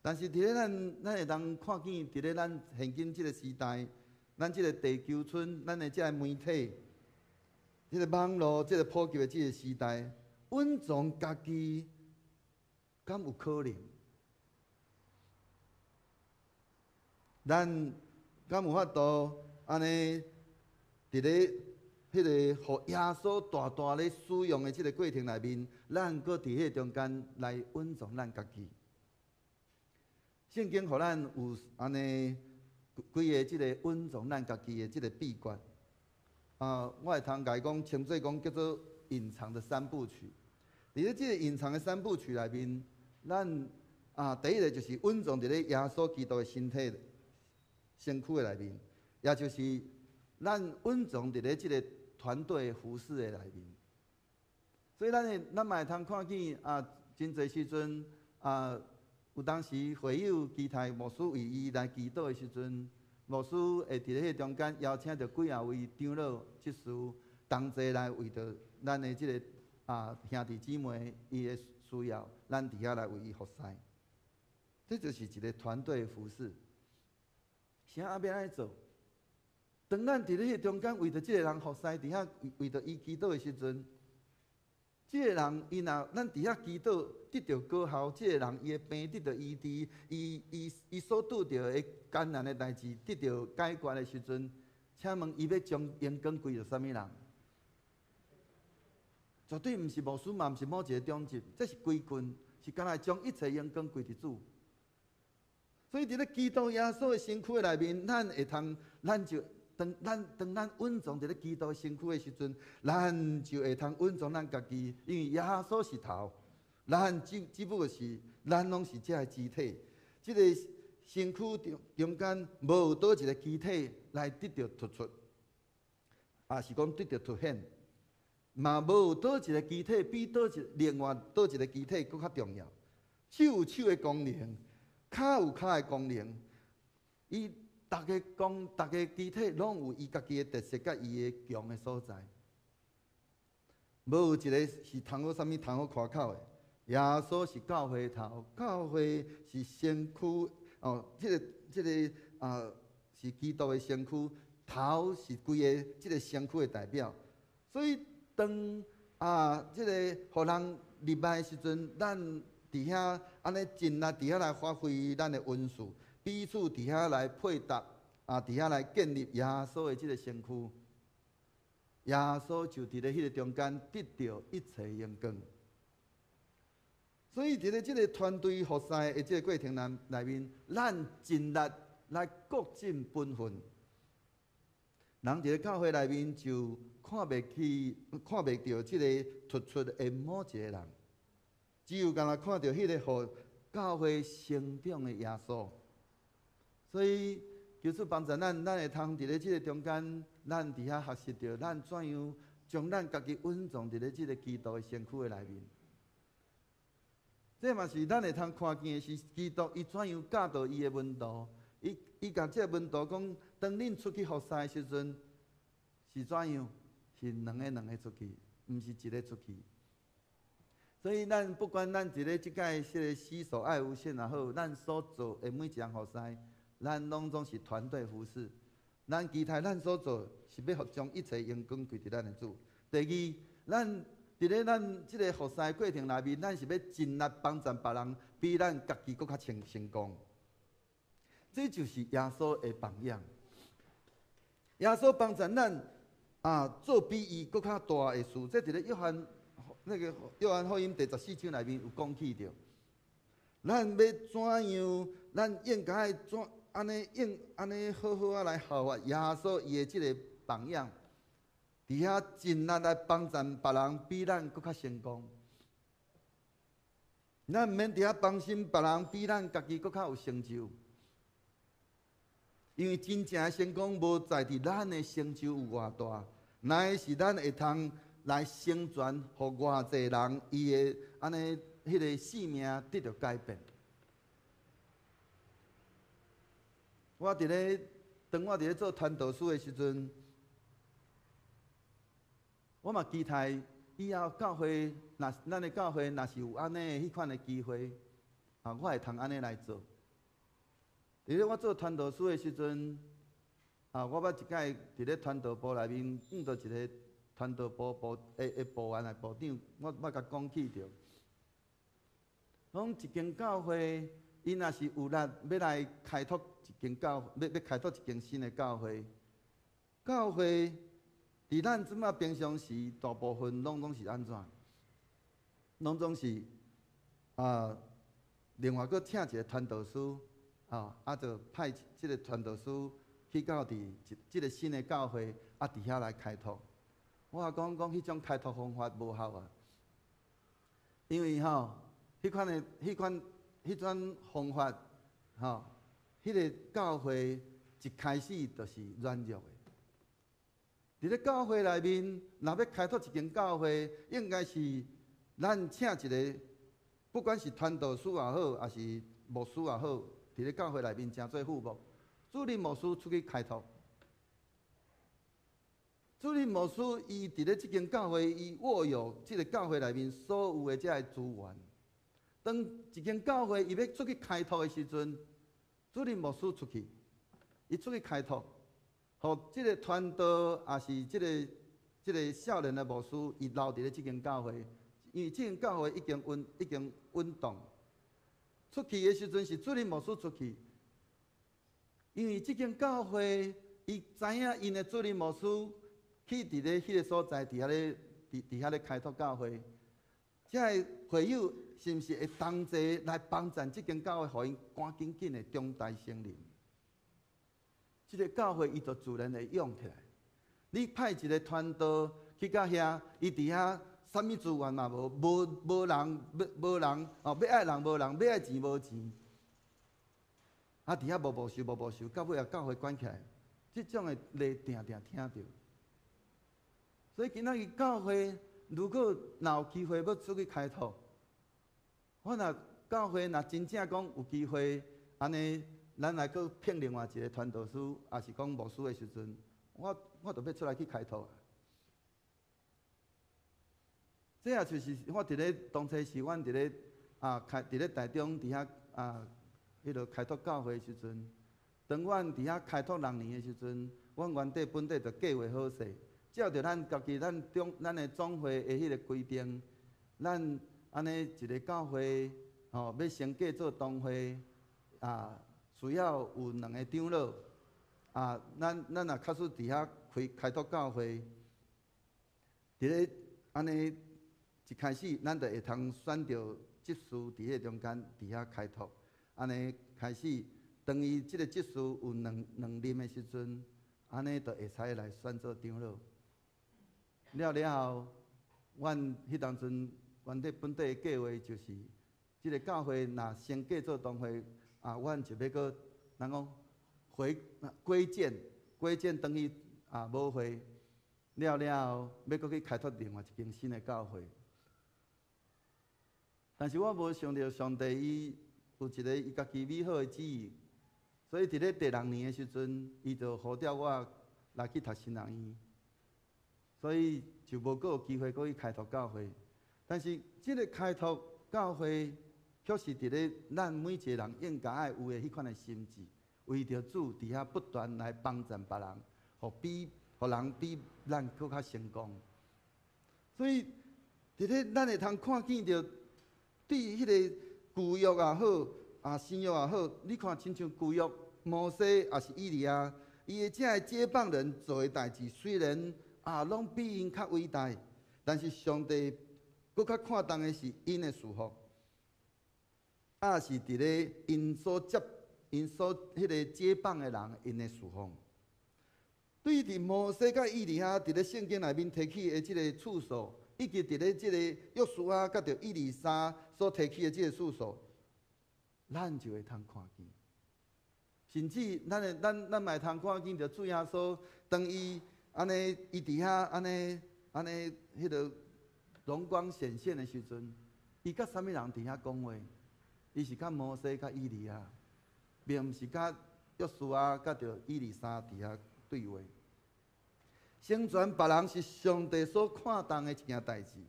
但是佇咧咱會當看見，佇咧咱現今這個時代，咱這個地球村，咱的這個媒體，這個網路，這個普及的這個時代，隱藏家己，敢有可能？咱敢有法度按呢？佇咧彼個予耶穌大大咧使用的這個過程內面，咱閣佇彼個中間來隱藏咱家己。聖經予咱有按呢幾个這個隱藏咱家己的這個秘訣。啊，我會通共伊講，稱做講叫做隱藏的三部曲。佇咧這個隱藏的三部曲內面，咱啊第一个就是隱藏佇咧耶穌基督的身體身軀的內面，也就是咱隱藏佇咧這個團隊服侍的內面。所以咱會咱嘛會通看見啊，真濟時陣啊，有當時會友期待牧師為伊來祈禱的時陣，牧師會佇咧彼個中間邀請著幾仔位長老執事同齊來為著咱的這个啊兄弟姊妹伊的需要，咱佇遐來為伊服侍。這就是一个團隊服侍。啥啊欲按呢做？當咱佇咧彼个中間為著這个人服侍，佇遐為著伊祈禱的時陣，這个人伊若咱佇遐祈禱得著果效，這个人伊的病得著醫治，伊伊伊所拄著的艱難的代誌得著解決的時陣，請問伊欲將榮光歸予啥物人？絕對毋是牧師嘛，毋是某一个長執，這是規群，是干焦將一切榮光歸佇主。所以佇咧基督耶穌的身軀內面，咱會通，咱就當咱當咱隱藏佇咧基督身軀的時陣，咱就會通隱藏咱家己，因為耶穌是頭，咱只只不過是，咱攏是這个肢體，這个身軀中中間無佗一个肢體來得著突出，抑是講得著凸顯，嘛無佗一个肢體比佗一另外佗一个肢體閣較重要。手有手的功能，跤有跤的功能，伊逐个功，逐个肢體攏有伊家己的特色，佮伊的強的所在。無有一个是通好啥物通好誇口的。耶穌是教會頭，教會是身軀哦，這个這个啊是基督的身軀，頭是規个這个身軀的代表。所以當啊這个予人入來的時陣，咱佇遐按呢盡力佇遐來發揮咱的恩賜，彼此佇遐來配搭，啊，佇遐來建立耶穌的這个身軀。耶穌就佇咧彼个中間得著一切榮光。所以佇咧這个團隊服侍的這个過程內內面，咱盡力來各盡本分。人佇咧教會內面就看袂起、看袂著這个突出的某一個人，只有干焦看著彼个予教會成長的耶穌。所以求主幫助咱，咱會通佇咧這個中間，咱佇遐學習著，咱怎樣將咱家己隱藏佇咧這个基督的身軀的內面。這嘛是咱會通看見的是基督伊怎樣教導伊的門徒，伊伊共這个門徒講，當恁出去服侍的時陣，是怎樣？是兩个兩个出去，毋是一个出去。所以咱不管咱佇咧這擺這个攜手愛無限也好，咱所做的每一項服侍，咱攏總是團隊服侍。咱期待咱所做是欲予將一切榮光歸佇咱的主。第二，咱佇咧咱這个服侍過程內面，咱是欲盡力幫助別人，比咱家己閣較成成功。這就是耶穌的榜樣。耶穌幫助咱啊，做比伊閣較大的事。這佇咧約翰那个約翰福音第十四章內面有講起著。咱欲怎樣？咱應該怎按呢？應按呢好好仔來效法耶穌伊的這个榜樣，佇遐盡力來幫助別人，比咱閣較成功。咱毋免佇遐擔心別人比咱家己閣較有成就，因為真正的成功無在佇咱的成就有偌大，乃是咱會通來成全，予偌濟人伊的按呢彼个性命得著改變。我佇咧當我佇咧做傳道師的時陣，我嘛期待以後教會，若咱的教會若是有按呢彼款的機會，啊，我會通按呢來做。佇咧我做傳道師的時陣，啊，我捌一擺佇咧傳道部內面遇著一个傳道部部的的部員的部長，我捌共講起著，講一間教會，𪜶若是有力欲來開拓一間教，欲開拓一間新的教會，教會佇咱這馬平常時，大部分攏總是按怎？攏總是啊，另外閣請一个傳道師，啊，啊，就派這个傳道師去到佇這這个新的教會，啊，佇遐來開拓。我講講彼種開拓方法無效啊，因為吼，彼款的、彼款、彼種方法，吼，彼个教會一開始就是軟弱的。佇咧教會內面，若欲開拓一間教會，應該是咱請一个，不管是傳道師也好，抑是牧師也好，佇咧教會內面成做副牧，主任牧師出去開拓。主任牧師伊佇咧這間教會，伊握有這个教會內面所有的這个資源。當一間教會伊欲出去開拓的時陣，主任牧師出去，伊出去開拓，予這个傳道抑是這个這个少年的牧師，伊留佇咧這間教會，因為這間教會已經穩已經穩當。出去的時陣是主任牧師出去，因為這間教會伊知影𪜶的主任牧師去佇咧彼个所在，佇遐咧佇佇遐咧開拓教會，這个會友是毋是會同齊來幫贊這間教會，予𪜶趕緊緊的長大成人？這个教會伊就自然會養起來。你派一个傳道去到遐，伊佇遐啥物資源嘛無，無無人，欲無人，哦，欲愛人無人，欲愛錢無錢，啊，佇遐無無受無無受，到尾仔教會關起來，這種的例定定聽著。所以今仔日教會，如果若有機會欲出去開拓，我若教會若真正講有機會，按呢，咱來閣聘另外一个傳道師，抑是講牧師的時陣，我我就欲出來去開拓。這也就是我佇咧當初時，阮佇咧啊開佇咧台中佇遐啊，彼落開拓教會的時陣，當阮佇遐開拓六年的時陣，阮原底本底就計劃好勢，照著咱家己咱中咱的總會的彼个規定，咱按呢一个教會吼，欲升格做堂會啊，需要有兩个長老啊，咱咱若確實佇遐開開拓教會，佇咧按呢一開始，咱就會通選著執事佇彼个中間佇遐開拓，按呢開始，當伊這个執事有兩兩任的時陣，按呢就會使來選做長老。了了後，阮彼當陣原底本底的計劃就是，這个教會若升格做堂會，啊，阮就欲閣人講回歸建，歸建轉去啊母會，了了後欲閣去開拓另外一間新的教會。但是我無想著上帝伊有一个伊家己美好的旨意，所以佇咧第六年的時陣，伊就呼召我來去讀神學院，所以就無閣有機會閣去開拓教會。但是這个開拓教會，卻是佇咧咱每一个人應該愛有的彼款的心志，為著主佇遐不斷來幫贊別人，予比予人比咱閣較成功。所以佇咧咱會通看見著。對彼个舊約也好，啊新約也好，你看親像舊約摩西抑是以利亞，伊的這个接棒人做的代誌，雖然啊攏比𪜶較偉大，但是上帝閣較看重的是𪜶的侍奉，抑是佇咧𪜶所接、𪜶所彼个接棒的人𪜶的侍奉。對佇摩西佮以利亞佇咧聖經內面提起的這个次數，以及佇咧這个約書亞佮著以利沙所提起的這个次數，咱就會通看見。甚至咱會咱咱嘛會通看見，著主耶穌當伊按呢伊佇遐按呢按呢彼个榮光顯現的時陣，伊佮啥物人佇遐講話？伊是佮摩西、佮以利亞，並毋是佮約書亞、佮著以利沙佇遐對話。成全別人是上帝所看重的一件代誌，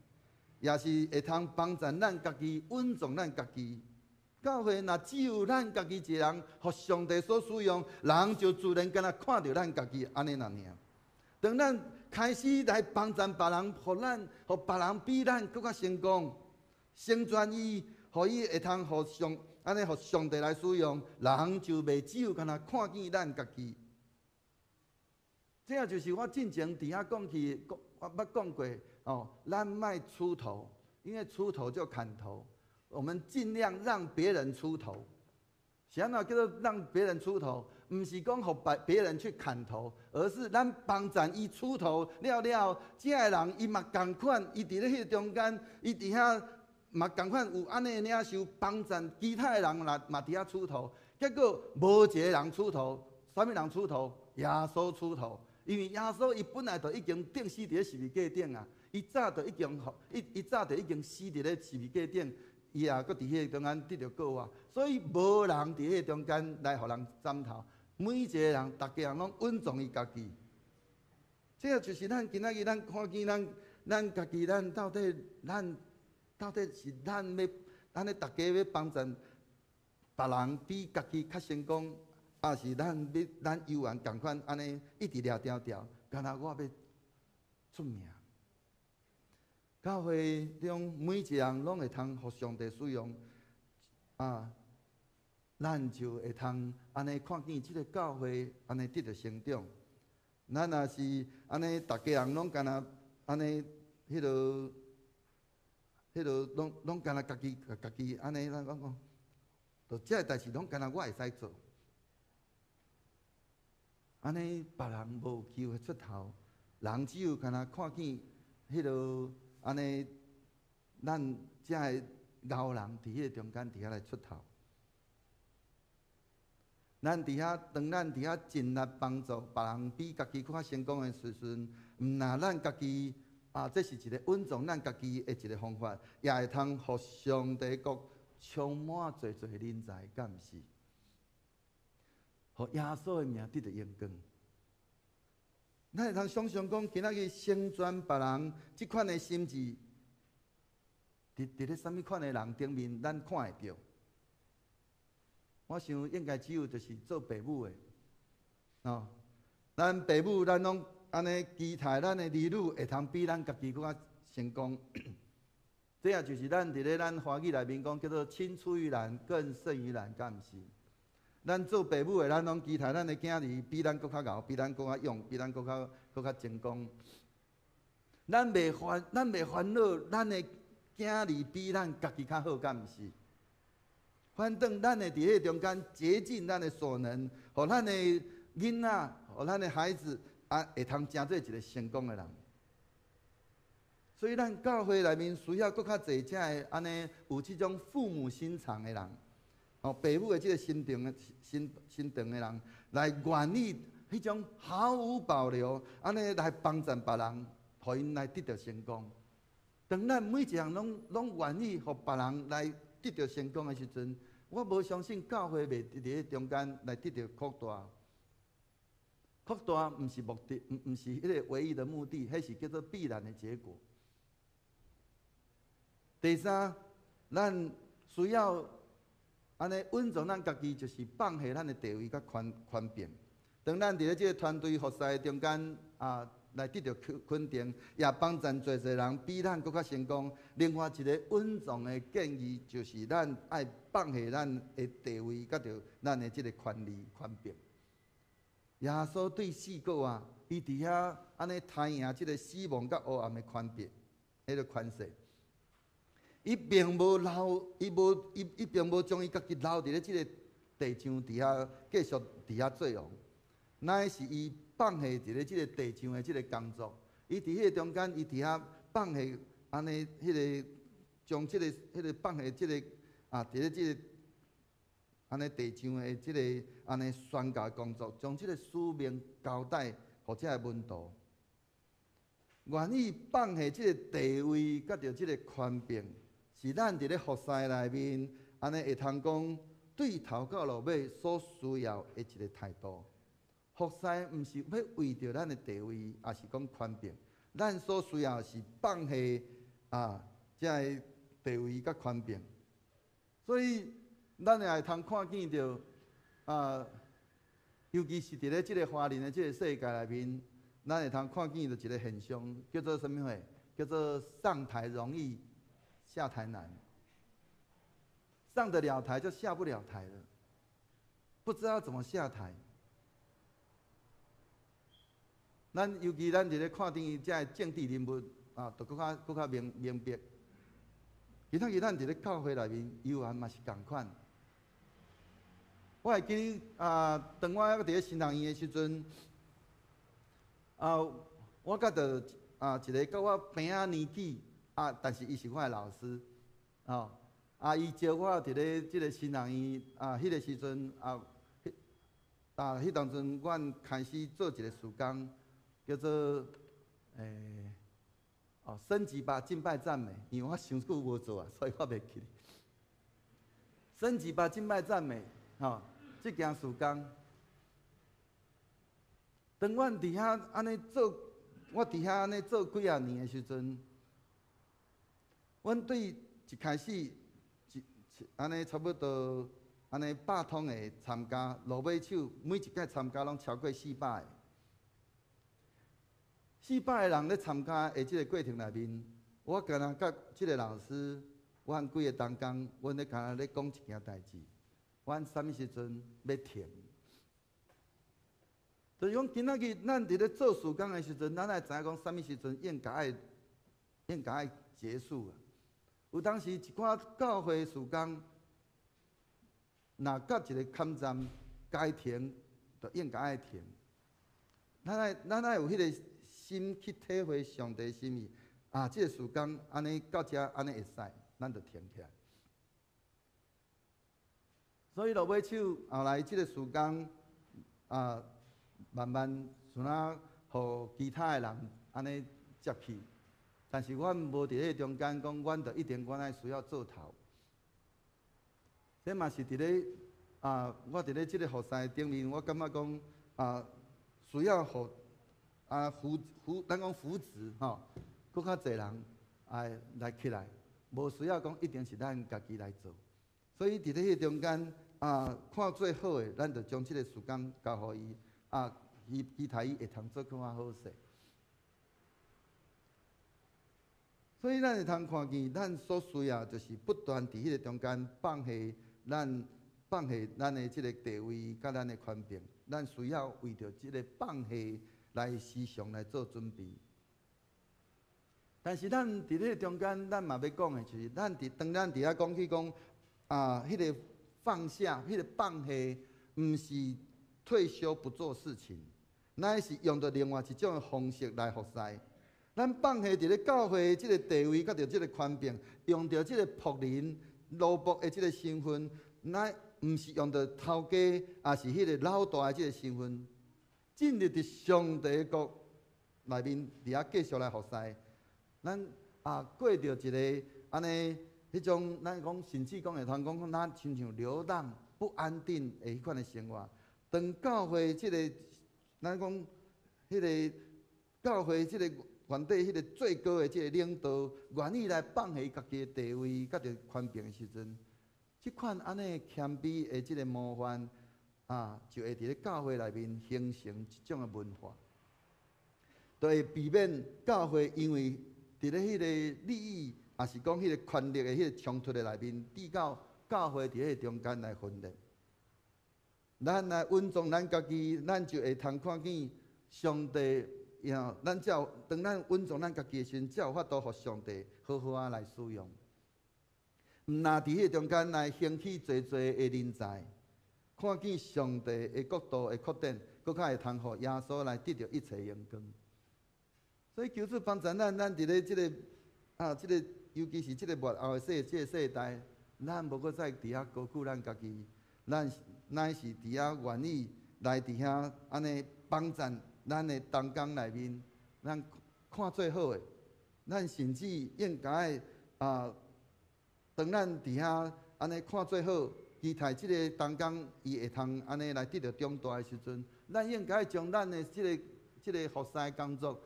也是會通幫助咱家己穩重咱家己，教會若只有咱家己一个人，予上帝所使用，人就自然敢若看著咱家己按呢爾爾。當咱開始來幫贊別人，予咱，予別人比咱閣較成功，成全伊，予伊會通予上，按呢予上帝來使用，人就袂只有敢若看見咱家己。這也就是我進前佇遐講起，我捌講過哦，咱莫出頭，因為出頭就砍頭。我們盡量讓別人出頭，是按怎叫做讓別人出頭？毋是講予別人去砍頭，而是咱幫贊伊出頭了了，這个人伊嘛仝款，伊佇咧彼個中間，伊佇遐嘛仝款有按呢的領袖幫贊其他的人嘛嘛佇遐出頭，結果無一個人出頭，啥物人出頭？耶穌出頭，因為耶穌伊本來就已經釘死佇咧十字架頂啊，伊早就已經伊伊早就已經死佇咧十字架頂。伊也閣佇彼個中間得著復活，所以無人佇彼個中間來予人斬頭。每一個人，逐家人攏隱藏伊家己。這就是咱今仔日咱看見咱咱家己，咱到底是咱欲按呢逐家欲幫贊別人比家己較成功，抑是咱欲咱猶原仝款按呢一直掠牢牢，敢若我欲出名。教會中每一個人攏會通予上帝使用，啊，咱就會通按呢看見這个教會按呢得著成長。咱若是按呢，逐家人攏敢若按呢，彼个攏敢若家己家己按呢，咱講講，就這个代誌攏敢若我會使做，按呢別人無機會出頭，人只有敢若看見彼个。按呢，咱遮个𠢕人佇彼个中間佇遐來出頭。咱佇遐，當咱佇遐盡力幫助別人比家己閣較成功的時陣，毋若咱家己啊，這是一个隱藏咱家己的一个方法，也會通予上帝國充滿濟濟人才，敢毋是？予耶穌的名得著榮光。咱會通想象講，今仔日成全別人這款的心志，佇咧啥物款的人頂面，咱看會著。我想應該只有就是做爸母的，哦，咱爸母咱攏按呢期待咱的兒女會通比咱家己閣較成功。這也就是咱佇咧咱華語內面講叫做青出於藍，更勝於藍，敢毋是？咱做爸母的，咱攏期待咱的囝兒比咱閣較𠢕，比咱閣較勇，比咱閣較成功。咱袂煩惱，咱的囝兒比咱家己較好，敢毋是？反正咱會佇彼個中間竭盡咱的所能，予咱的囡仔，予咱的孩子啊，會通成做一个成功的人。所以，咱教會內面需要閣較濟這个按呢有這種父母心腸的人。哦，爸母的這个心腸的心心腸的人，來願意彼種毫無保留，按呢來幫贊別人，予𪜶來得著成功。當咱每一項攏願意予別人來得著成功的時陣，我無相信教會袂佇咧中間來得著擴大。擴大毋是目的，毋是彼个唯一的目的，彼是叫做必然的結果。第三，咱需要按呢隱藏咱家己，就是放下咱的地位佮權柄。當咱佇咧這个團隊服侍中間啊，來得著肯定，也幫贊濟濟人比咱閣較成功。另外一个隱藏的建議，就是咱愛放下咱的地位，佮著咱的這个權利權柄。耶穌對四個啊，伊佇遐按呢刣贏這个死亡佮黑暗的權柄，彼个權勢。伊並無留，伊無伊伊並無將伊家己留佇咧這个地上佇遐繼續佇遐做王，乃是伊放下佇咧這个地上的這个工作。伊佇彼个中間，伊佇遐放下按呢，彼个將這个彼个放下這个啊，佇咧這个按呢地上的這个按呢宣教工作，將這个使命交代予這个門徒，願意放下這个地位，佮著這个權柄。是咱佇咧服侍內面，按呢會通講對頭到落尾所需要的一个態度。服侍毋是欲為著咱的地位，抑是講權柄。咱所需要是放下啊，這个地位佮權柄。所以，咱也會通看見著啊，尤其是佇咧這个華人的這个世界內面，咱會通看見著一个現象，叫做啥物貨？叫做上台容易，下台難。上得了台就下不了台了，不知道怎麼下台。咱尤其咱佇咧看電視這个政治人物啊，就閣較閣較明明白。其他其咱佇咧教會內面，猶原嘛是仝款。我會記得啊，當我猶閣佇咧神學院的時陣，啊，我佮著啊一个佮我平仔年紀啊，但是伊是我的老師，哦，啊，伊招我佇咧這个神學院啊，彼个時陣啊，彼啊，彼當陣阮開始做一个事工，叫做哦，升級吧敬拜讚美，因為我傷久無做啊，所以我袂記得。升級吧敬拜讚美，吼，這件事工，當阮佇遐按呢做，我佇遐按呢做幾仔年的時陣，阮對一開始一按呢差不多按呢100通的參加，落尾手每一屆參加攏超過400个。400个人咧參加的這个過程內面，我敢若佮這个老師，阮幾个同工，阮咧敢若咧講一件代誌，阮啥物時陣欲停？就是講今仔日咱佇咧做事工的時陣，咱愛知影講啥物時陣應該愛應該愛結束啊。有當時一寡教會事工，若到一个坎站該停，就應該愛停。咱愛有彼个心去體會上帝心意啊！這个事工按呢到遮按呢會使，咱就停起來。所以落尾手後來這个事工啊，慢慢像若予其他的人按呢接去，但是阮無佇彼个中間講，阮就一定阮愛需要做頭。這嘛是佇咧啊，我佇咧這个服侍頂面，我感覺講啊，需要予啊扶扶，咱講扶持吼，閣較濟人愛來起來，無需要講一定是咱家己來做。所以佇咧彼個中間啊，看最好的，咱就將這个事工交予伊啊，伊期待伊會通做閣較好勢。所以咱會通看見，咱所需要就是不斷佇彼个中間放下咱放下咱的這个地位佮咱的權柄，咱需要為著這个放下來時常來做準備。但是咱佇彼个中間，咱嘛欲講的就是，咱佇當咱佇遐講起講啊，彼个放下，彼个放下，毋是退休不做事情，乃是用著另外一種的方式來服侍。咱放下佇咧教會這个地位，佮著這个權柄，用著這个僕人、奴僕的這个身份，乃毋是用著頭家，抑是彼个老大的這个身份，進入佇上帝的國內面，佇遐繼續來服侍。咱啊過著一个按呢，彼種咱講甚至講會通講，咱親像流浪不安定的彼款的生活。當教會這个，咱講彼个教會這个原底彼个最高的這个領導，願意來放下家己的地位，佮著權柄的時陣，這款按呢謙卑的這个模範啊，就會佇咧教會內面形成一種的文化，就會避免教會因為佇咧彼个利益，抑是講彼个權力的彼个衝突的內面，致到教會佇彼个中間來分裂。咱來穩重咱家己，咱就會通看見上帝。然後，咱才有當咱穩重咱家己的時陣，才有法度予上帝好好仔來使用。毋若佇彼个中間來興起濟濟的人才，看見上帝的國度的擴展，閣較會通予耶穌來得著一切榮光。所以求主幫助咱，咱佇咧這个啊，這个尤其是這个末後的世這个世代，咱無閣再佇遐高舉咱家己，咱乃是佇遐願意來佇遐按呢幫贊咱的同工內面，咱看最好的，咱甚至應該啊，當咱佇遐按呢看最好，期待這个同工伊會通按呢來得著長大的時陣，咱應該將咱的這个這个服侍工作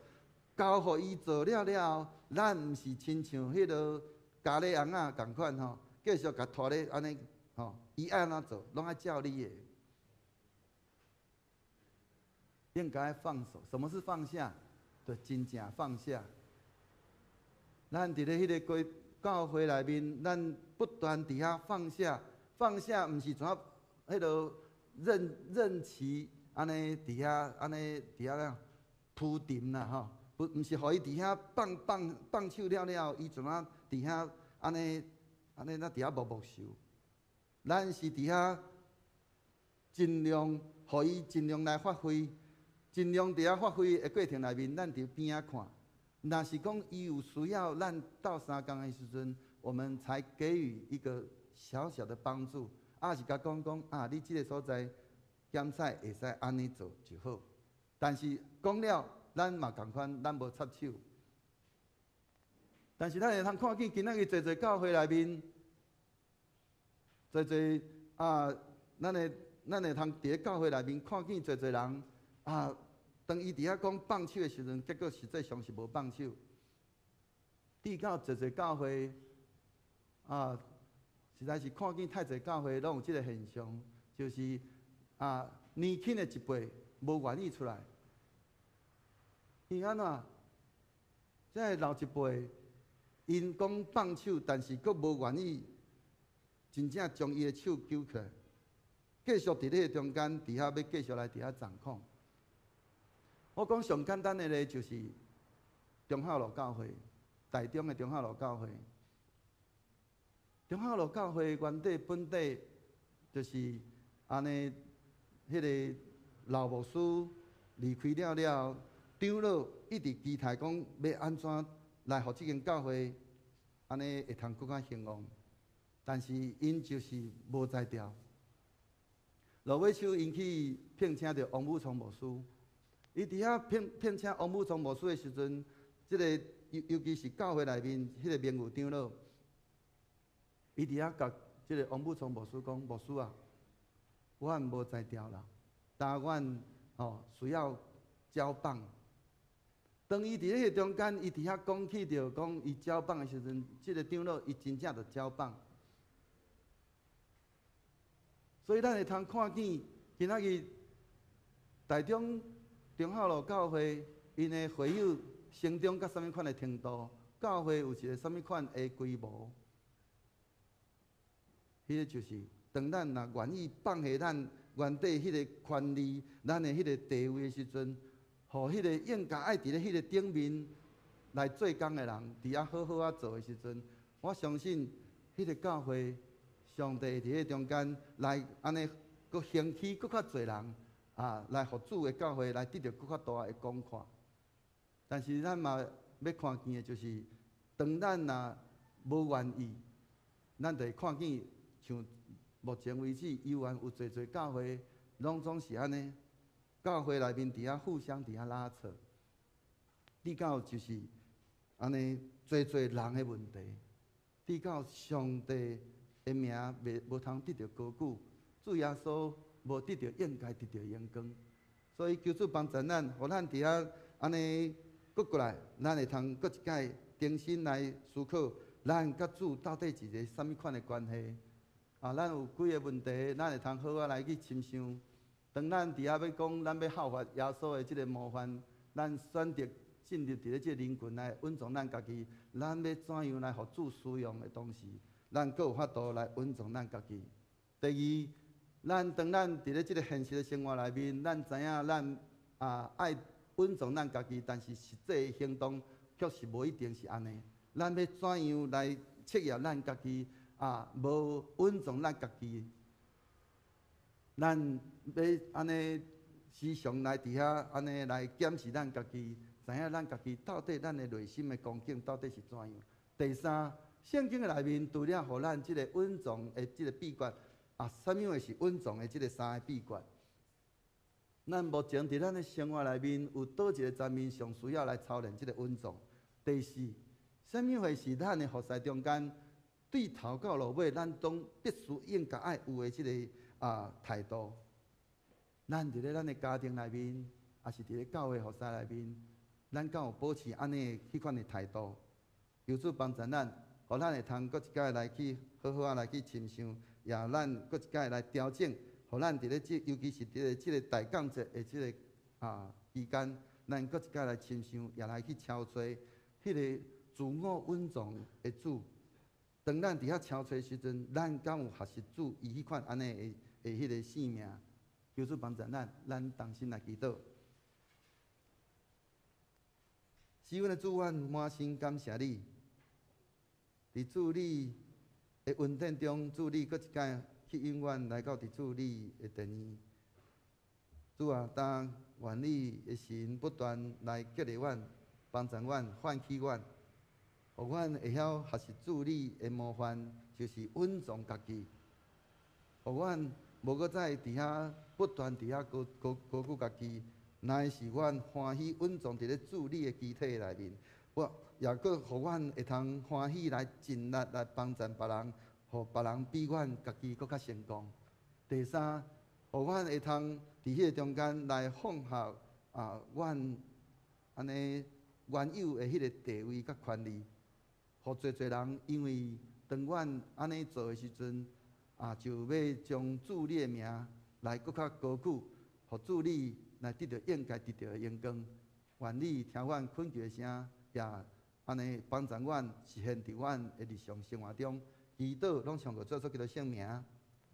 交予伊做了了後，咱毋是親像彼个咖喱尪仔仝款吼，繼續共拖咧按呢吼，伊愛按怎做，攏愛照你的。應該放手。什麼是放下？就真正放下。咱佇咧彼个過教會內面，咱不斷佇遐放下，放下，毋是怎彼落任任其按呢佇遐按呢佇遐咧鋪陳啦吼，不，毋是予伊佇遐放放放手了了，伊怎啊佇遐按呢按呢咱佇遐默默受。咱是佇遐盡量予伊盡量來發揮，盡量佇遐發揮的過程內面，咱佇邊仔看。若是講伊有需要，咱鬥相共的時陣，我們才給予一個小小的幫助，抑是共講講啊，你這個所在檢採會使按呢做就好。但是講了，咱嘛仝款，咱無插手。但是咱會通看見今仔日濟濟教會內面，濟濟啊，咱會通佇咧教會內面看見濟濟人啊。當伊佇遐講放手的時陣，結果實際上是無放手。直到濟濟教會啊，實在是看見太濟教會攏有這個現象，就是啊，年輕的一輩無願意出來。伊按怎？這个老一輩，𪜶講放手，但是閣無願意真正將伊的手舉起來，繼續佇咧中間，佇遐欲繼續來佇遐掌控。我講上簡單的咧，就是忠孝路教會，台中的忠孝路教會。忠孝路教會原底本底就是按呢，彼个老牧師離開了了，長老一直期待講欲按怎來予這間教會按呢會通閣較興旺，但是𪜶就是無才調。落尾手𪜶去聘請著王武松牧師。伊佇遐聘聘請王武松牧師的時陣，這个尤其是教會內面彼个名譽長老，伊佇遐共這个王武松牧師講：牧師啊，阮無才調啦，但阮吼需要交棒。當伊佇彼个中間，伊佇遐講起著講伊交棒的時陣，這个長老伊真正就交棒。所以咱會通看見今仔日台中忠孝路教會，𪜶的會友成長到啥物款的程度？教會有一個啥物款的規模？彼个就是當咱若願意放下咱原底彼个權利、咱的彼个地位的時陣，予彼个應該愛佇咧彼个頂面來做工的人，佇遐好好仔做的時陣，我相信彼个教會，上帝會佇彼中間來按呢，閣興起閣較濟人。啊，來予主的教會來得著閣較大的廣闊。但是咱嘛欲看見的就是，當咱若無願意，咱就會看見像目前為止，猶原有濟濟教會，攏總是按呢，教會內面佇遐互相佇遐拉扯，直到就是按呢濟濟人的問題，直到上帝的名袂無通得著高舉，主耶穌無得著應該得著榮光，所以求主幫助咱，予咱佇遐按呢閣過來，咱會通閣一擺重新來思考，咱佮主到底是一个啥物款的關係？啊，咱有幾个問題，咱會通好好來去深想。當咱佇遐欲講，咱欲效法耶穌的這个模範，咱選擇進入佇咧這个人群來隱藏咱家己，咱欲怎樣來予主使用的同時，咱閣有法度來隱藏咱家己。第二，咱當咱佇咧這个現實的生活內面，咱知影咱啊愛隱藏咱家己，但是實際的行動卻是無一定是按呢。咱欲怎樣來測驗咱家己啊？無隱藏咱家己，咱欲按呢時常來佇遐按呢來檢視咱家己，知影咱家己到底咱的內心的光景到底是怎樣。第三，聖經的內面除了予咱這个隱藏的這个秘訣。啊，啥物話是隱藏的這个三个秘訣？咱目前佇咱的生活內面有佗一个層面上需要來操練這个隱藏？第四，啥物話是咱的服侍中間對頭到落尾，咱總必須應該愛有的這个啊態度？咱佇咧咱的家庭內面，抑是佇咧教會服侍內面，咱敢有保持按呢彼款的態度？求主幫助咱，予咱會通閣一擺來去好好仔來去深想。也咱閣一擺來調整，予咱佇咧這，尤其是佇咧這个大降節的這个期間，咱閣一擺來深想，也來去敲揣彼个自我隱藏的主。當咱佇遐敲揣時陣，咱敢有學習主伊彼款按呢的彼个生命？求主幫助咱，咱同心來祈禱。是阮的主，阮滿心感謝你。佇主你的恩典中，主你閣一擺吸引阮來到佇主你的殿院。主啊，當願你的神不斷來激勵阮、幫助阮、喚起阮，予阮會曉學習主你的模範，就是隱藏家己，予阮無閣再佇遐不斷佇遐高高高舉家己，乃是阮歡喜隱藏佇咧主你的肢體內面。我也閣予阮會通歡喜來盡力來幫助別人，予別人比阮家己閣較成功。第三，予阮會通佇彼个中間來放下阮按呢原有的彼个地位佮權利，予濟濟人因為當阮按呢做的時陣，就欲將主你的名來閣較高舉，予主你來得著應該得著的榮光。願你聽阮懇求的聲，也按呢幫助阮實現佇阮的日常生活中，祈禱攏奉主耶穌基督聖名，阿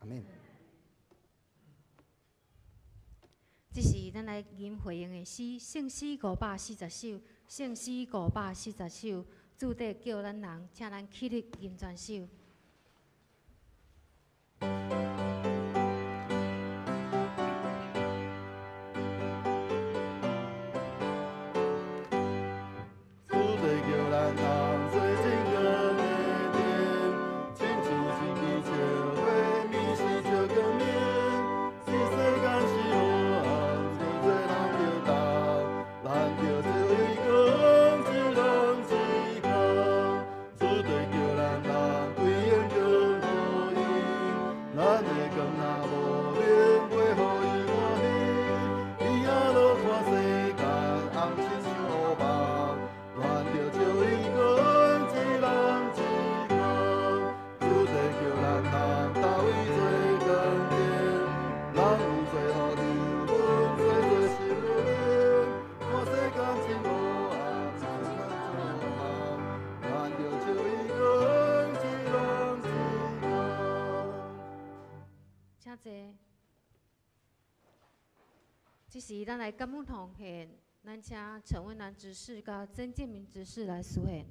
們。這是咱來吟回應的詩，聖詩540首，聖詩540首，主帝叫咱人，請咱起立吟全首。這時，咱來感恩奉獻，咱請陳文蘭執事佮曾建明執事來司獻。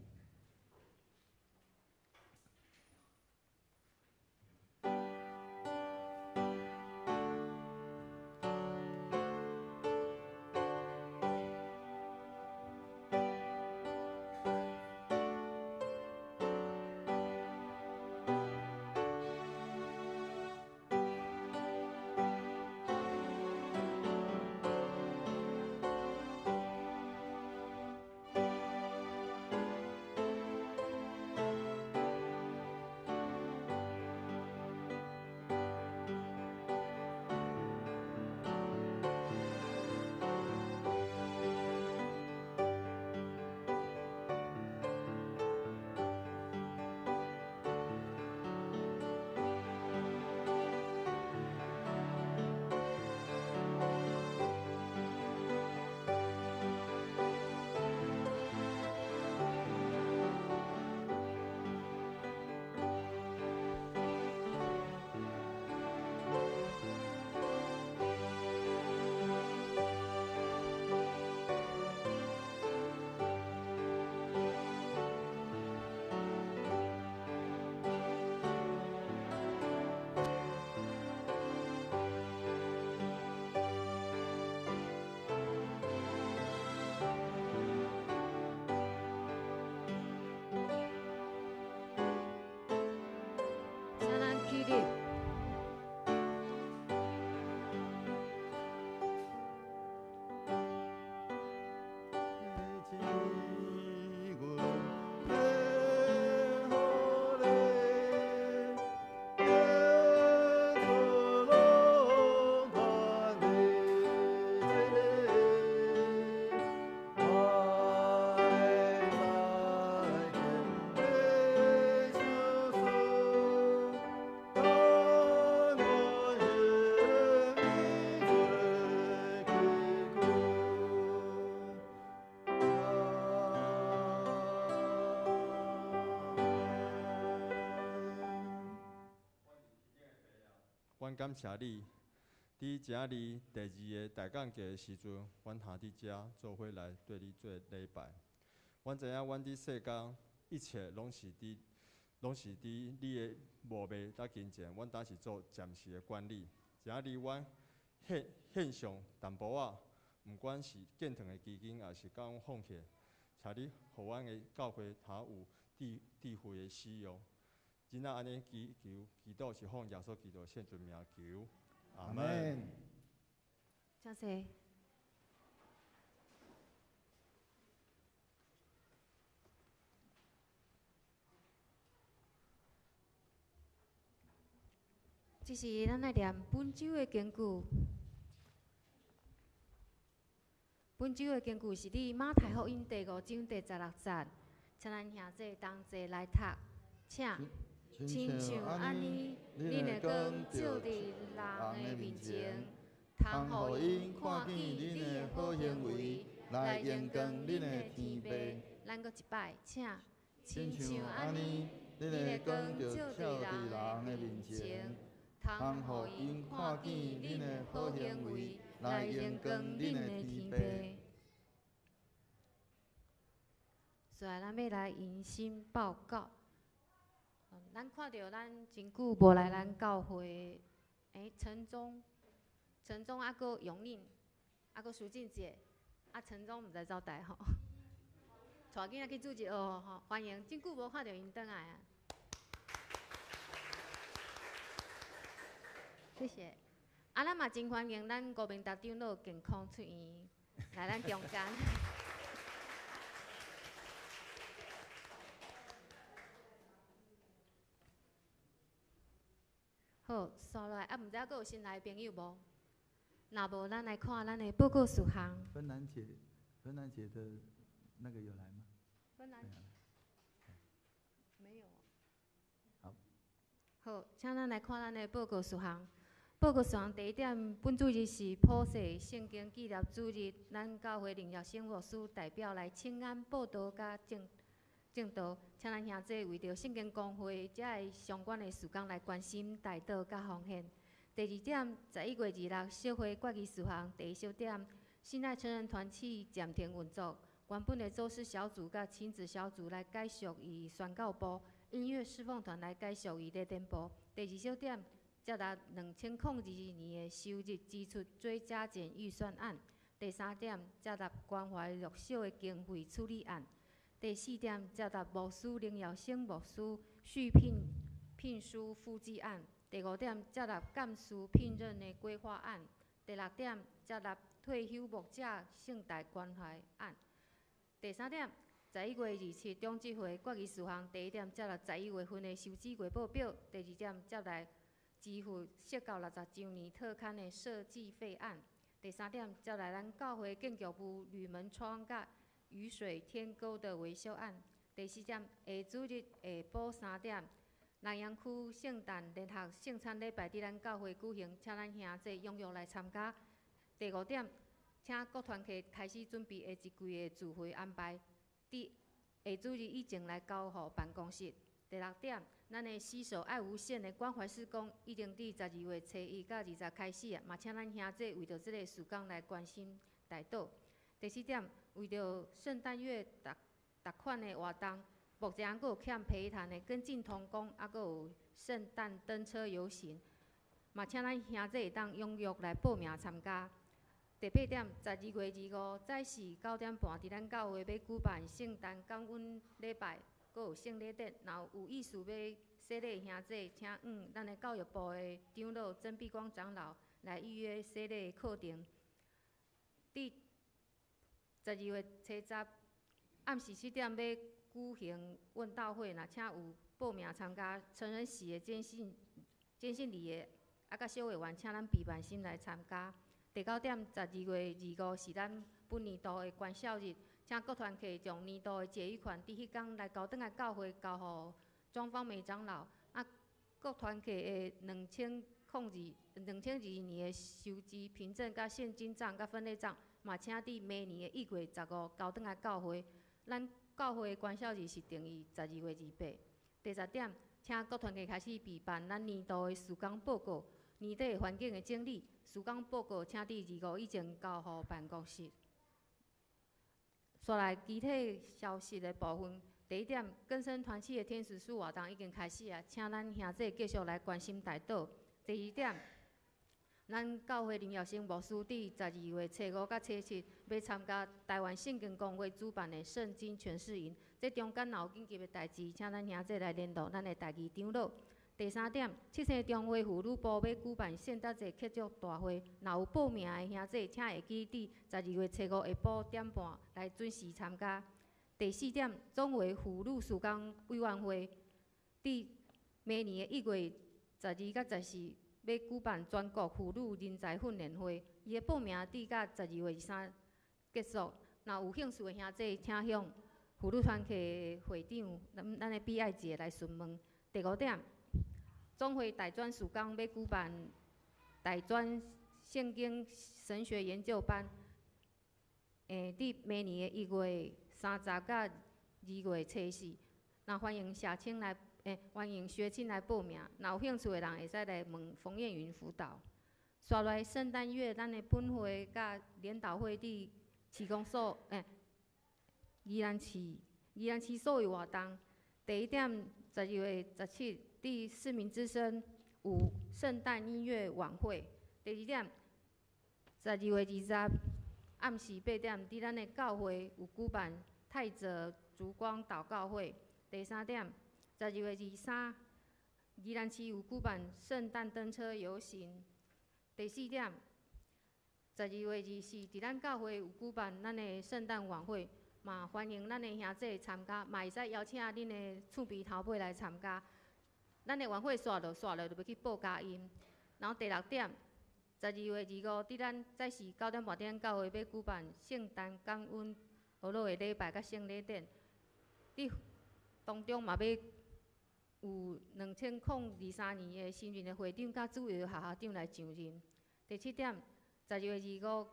阮感谢你，伫今仔日第二个大降节的时阵，阮通伫遮做伙来对你做礼拜。阮知影，阮伫世间一切拢是伫你的墓碑搭跟前，阮当是做暂时的管理。今仔日阮献上淡薄仔，毋管是建堂的基金，抑是共阮奉献，请你予阮的教会通有智慧的使用。真正按呢祈求，祈祷是奉耶稣基督圣尊名求，阿门。请坐。这是咱来念本周的经句。本周的经句是伫马太福音第五章第16节，请咱兄弟同齐来读，请。亲像按呢，恁的光照伫人的面前，通予𪜶看见恁的好行为，来荣光恁的天父。咱阁一摆，请。亲像按呢，恁的光照伫人的面前，通予𪜶看见恁的好行为，来荣光恁的天父。所以，咱欲来迎新报告。咱看著咱真久无来咱教会，陈忠、陈忠犹阁永宁，犹阁淑静姐，啊陈忠毋知走佗吼，带囡仔去主日学吼，欢迎，真久无看著𪜶转来啊！谢谢。啊，咱嘛真欢迎咱吴明达长老健康出院来咱中间。好，续落来啊，毋知阁有新来的朋友无？若无，咱来看咱的报告事项。芬兰姐，芬兰姐的那个有来吗？芬兰没有。好。好，请咱来看咱的报告事项。报告事项第一点，本主日是普世圣经纪念主日，咱教会林耀生牧师代表来请安报道佮证道，请咱兄弟为著圣经公会遮个相关的事工来关心、代祷佮奉献。第二点，11月26小会决议事项。第一小点，信爱成人团契暂停运作，原本的组诗小组佮亲子小组来改属于宣教部，音乐侍奉团来改属于礼典部。第二小点，接纳2002年的收入支出做加减预算案。第三点，接纳关怀弱小的经费处理案。第四点，接纳牧师林耀生牧师续聘聘书附记案。第五点，接纳干事聘任的规划案。第六点，接纳退休牧者圣诞关怀案。第三点，11月27中执会决议事项。第一点，接纳11月份的收支月报表。第二点，接纳支付设教60周年特刊的设计费案。第三点，接纳咱教会建筑物铝门窗佮雨水天沟的维修案。第四点，下主日下晡3点，南洋区圣诞联合圣餐礼拜伫咱教会举行，请咱兄弟踊跃来参加。第五点，请各团契开始准备下一季的聚会安排，伫下主日以前来交予办公室。第六点，咱的携手爱无限的关怀事工已经伫12月初一到20开始啊，嘛请咱兄弟为著这个事工来关心代祷。第七点，为著圣诞月逐逐款的活动，目前阁有欠陪谈的跟进同工，犹阁有圣诞灯车游行，嘛请咱兄弟会当踊跃来报名参加。第八点，12月25早时9点半，伫咱教会欲举办圣诞感恩礼拜，阁有圣礼典。若有意思欲洗礼的兄弟，请向咱的教育部的长老曾碧光长老来预约洗礼的课程。伫12月初十暗时7点欲举行问道会，若请有报名参加成人喜的坚信礼的，啊，佮小会员，请咱备办心来参加。第九点，12月25是咱本年度的关孝日，请各团契将年度的结余款，伫彼工来交转来教会，交予庄芳梅长老。啊，各团契的2022年的收支凭证、佮现金账、佮分类账，嘛请伫明年的1月15交转来教会。咱教会的关孝日是定于12月28。第十点，请各团契开始备办咱年度的事工报告。年底環境的整理，事工報告請佇25以前交予辦公室。紲來其他消息的部分，第一點，更生團契的天使樹活動已經開始啊，請咱兄弟繼續來關心代禱。第二點，咱教會林耀生牧師佇12月初5佮初7欲參加台灣聖經公會主辦的聖經詮釋營，這中間若有緊急的代誌，請咱兄弟來聯絡咱的台語長老。第三點，七星中會婦女部欲舉辦聖誕節慶祝大會，若有報名的兄弟，請會記佇12月初5下晡點半來準時參加。第四點，總會婦女事工委員會佇明年的1月12佮14欲舉辦全國婦女人才訓練會，伊的報名佇到12月23結束。若有興趣的兄弟，請向婦女團契的會長，咱的畢愛姐來詢問。第五點，總會大專事工欲舉辦大專聖經神學研究班，佇明年的1月30佮2月初4，那歡迎社青來，歡迎學青來報名。若有興趣的人，會使來問馮燕雲輔導。紲來聖誕月，咱的本會佮聯禱會佇市公所，宜蘭市所有活動。第一點，12月17，佇市民之聲有聖誕音樂晚會。第二點，12月20暗時8點，佇咱的教會有舉辦泰澤燭光禱告會。第三點，12月23，宜蘭市有舉辦聖誕燈車遊行。第四點，12月24，佇咱教會有舉辦咱的聖誕晚會，嘛歡迎咱的兄弟參加，嘛會使邀請恁的厝邊頭尾來參加。咱的晚會煞落就欲去報佳音。然後第六點，12月25，佇咱早時9點半佇咱教會欲舉辦聖誕感恩學樂的禮拜佮聖禮典。佇當中嘛欲有2023年的新任的會長佮主要學校長來上任。第七點，12月25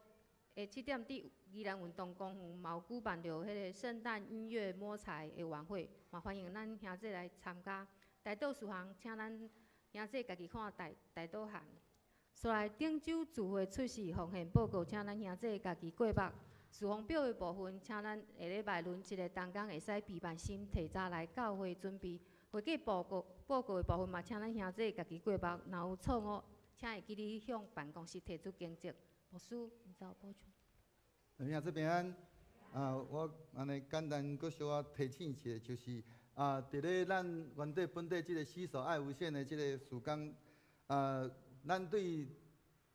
下7點，佇宜蘭運動公園嘛有舉辦著彼个聖誕音樂摸彩的晚會，嘛歡迎咱兄弟來參加。代禱事項，請咱兄弟家己看代禱函。紲來頂週聚會出席奉獻報告，請咱兄弟家己過目。事奉表的部分，請咱下禮拜輪一个同工會使備辦心提早來教會準備。會計報告的部分嘛，請咱兄弟家己過目。若有錯誤，請會記得向辦公室提出更正。牧師，你再補充。兄姊平安。啊，我按呢簡單閣小可提醒一下，就是啊，佇咧咱原底本地這个攜手愛無限的這个事工，啊，咱對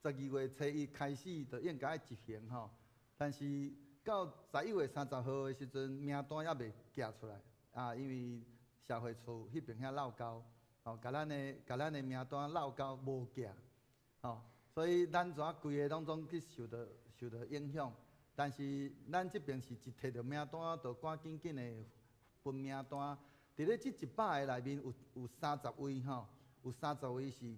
12月初1開始就應該愛執行吼，但是到11月30號的時陣，名單猶未寄出來，啊，因為社會處彼邊遐落勾，吼，共咱的名單落勾無寄，吼，所以咱怎規个攏總去受到影響。但是咱這邊是一提著名單，就趕緊緊的分名單。佇咧這100个內面有三十位吼，有三十位是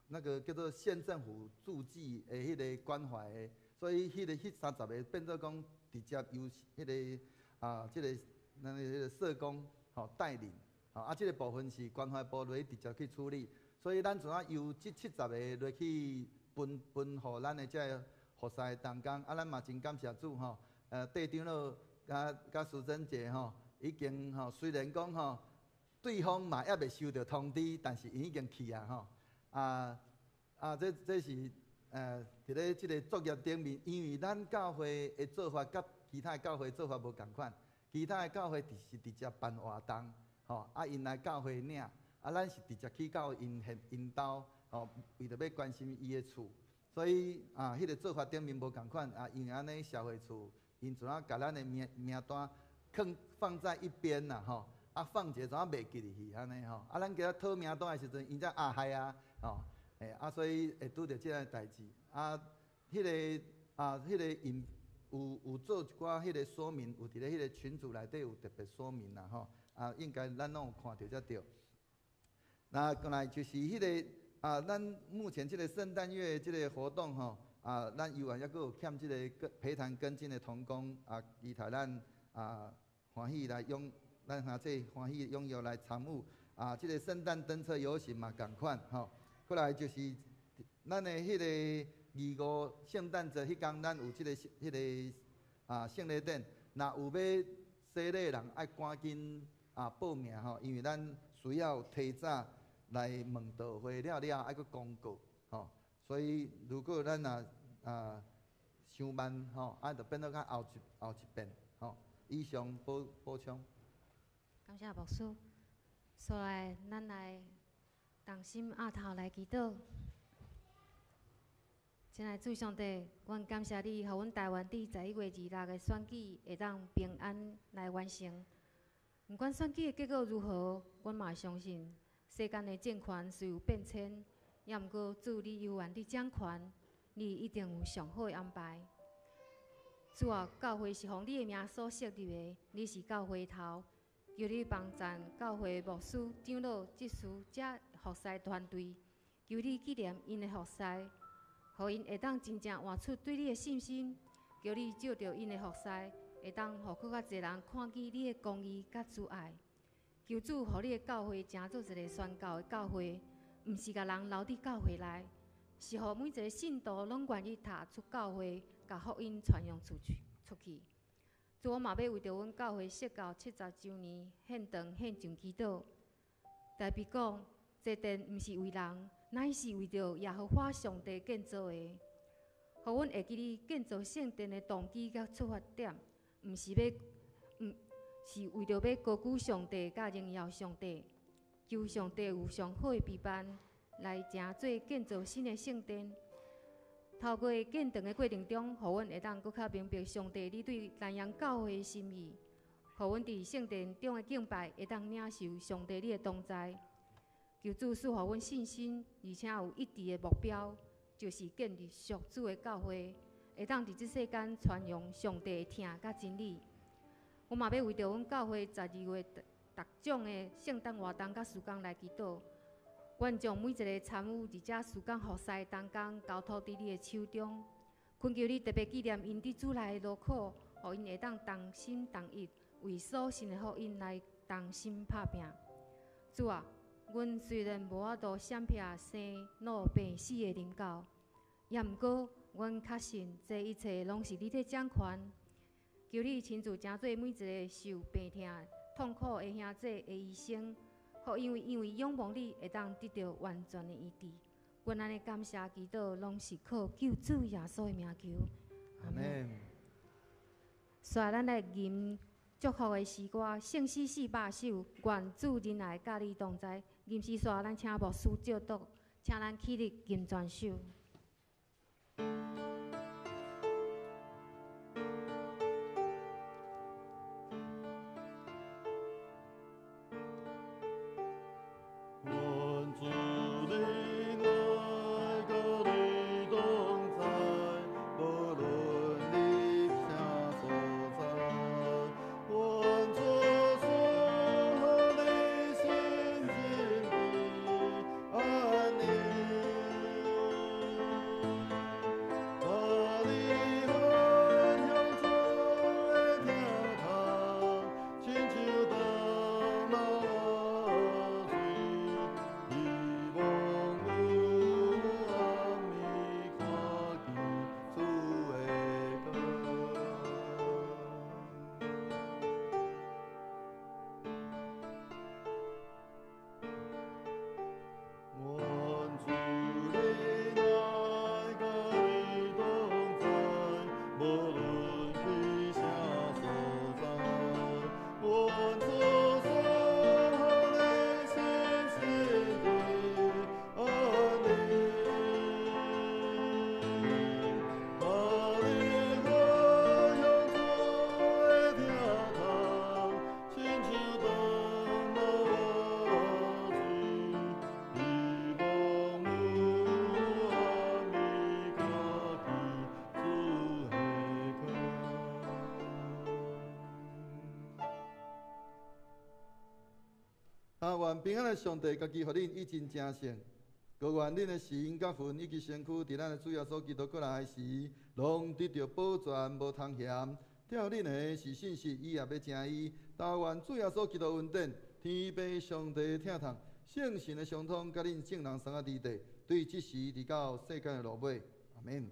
那個叫做縣政府助濟的彼个關懷的，所以彼三十个變做講直接由彼个啊，這个咱的彼个社工吼帶領，吼啊，這个部分是關懷部落去直接去處理，所以咱怎啊由這70个落去分予咱的這个服侍的同工，啊，咱嘛真感謝主吼，戴長老佮淑珍姐吼，已經吼，雖然講吼，對方嘛猶未收著通知，但是𪜶已經去啊吼，啊，這是佇咧這个作業頂面，因為咱教會的做法佮其他的教會做法無仝款，其他的教會是直接辦活動，吼，啊，𪜶來教會領，啊，咱是直接去到𪜶現𪜶兜，吼，為著欲關心伊的厝。所以啊，彼个做法頂面無仝款啊，因為按呢社會處，𪜶怎啊共咱的名單囥放在一邊啦吼，啊放一下怎啊袂記入去按呢吼，啊咱共伊討名單的時陣，𪜶才啊係啊，吼，啊所以會拄著這个代誌，啊，彼个𪜶有做一寡彼个說明，有佇咧彼个群組內底有特別說明啦吼，啊應該咱攏有看著才對。那過來就是彼个。啊，咱目前這个聖誕月這个活動吼，啊，咱猶原猶閣有欠這个跟陪談跟進的同工啊，期待咱啊歡喜來踴，咱兄弟歡喜踴躍來參與啊，這个聖誕燈車遊行嘛仝款吼。過來就是咱的彼个二五圣诞节彼工，咱有這个彼个圣礼典，若有欲洗礼的人，爱赶紧报名吼，因为咱需要提早来问道会了了，爱阁公告吼。所以如果咱若伤慢吼，就变做较后一遍吼。以上补补充。感谢牧师。所来，咱来同心阿头来祈祷。亲爱的主上帝，阮感谢你，予阮台湾伫11月26的选举会当平安来完成。毋管选举的结果如何，阮嘛相信世间的政权虽有变迁，也毋过主你犹原伫掌权，你一定有上好的安排。主啊，教会是奉你的名所设立的，你是教会头，求你帮赞教会牧师、长老、执事、遮服侍团队，求你纪念𪜶的服侍，予𪜶会当真正活出对你的信心。求你藉著𪜶的服侍，会当予阁较济人看见你的公义佮慈爱。求主予你的教会成做一个宣教的教会，毋是共人留伫教会内，是予每一个信徒拢愿意踏出教会，共福音传扬出去。出去。主，我嘛欲为著阮教会设教70周年献堂献上祈祷。大卫讲，这殿毋是为人，乃是为著耶和华上帝建造的。予阮会记你建造圣殿的动机佮出发点，毋是欲，毋是为著欲高举上帝佮荣耀上帝。求上帝有上好的陪伴，来成做建造新的圣殿。透过建堂的过程中，予阮会当阁较明白上帝你对南洋教会的心意，予阮伫圣殿中的敬拜会当领受上帝你的同在。求主赐予阮信心，而且有一致的目标，就是建立属主的教会，会当伫这世间传扬上帝的疼佮真理。我嘛欲为著阮教会12月逐种的圣诞活动佮事工来祈祷。愿将每一个参与伫遮事工服侍的同工交托伫你的手中，恳求你特别纪念𪜶伫主内的劳苦，予𪜶会当同心同意，为所信的福音来同心拍拼。主啊，阮虽然无法度闪避生老病死的临到，也毋过阮确信这一切拢是你伫掌权。求你亲自成做每一个受病痛、痛苦的兄弟的医生，予因为仰望你，会当得到完全的医治。阮按呢感谢祈祷，拢是靠救主耶稣的名求。阿们。续咱来吟祝福的诗歌，圣诗400首，愿主仁爱佮你同在。吟诗续，咱请牧师照读，请咱起立吟全首。愿平安的上帝，家己予恁以真成圣，阁愿恁的神佮魂以及身躯，伫咱的主耶稣基督阁来时，拢得著保全，无通嫌。疼恁的是信实，伊也欲成伊。但愿主耶稣基督恩典，天父上帝疼痛，圣神的相通，佮恁众人三个伫地，對這時直到世間的落尾，阿們。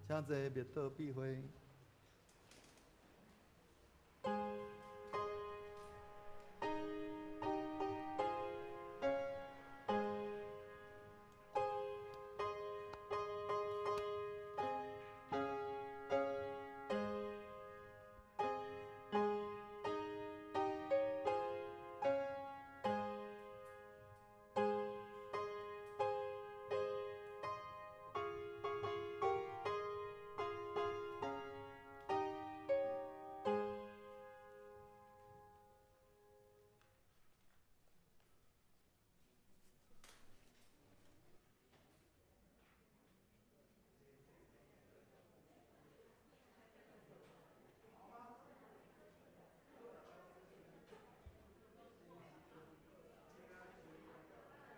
請坐，默禱閉會。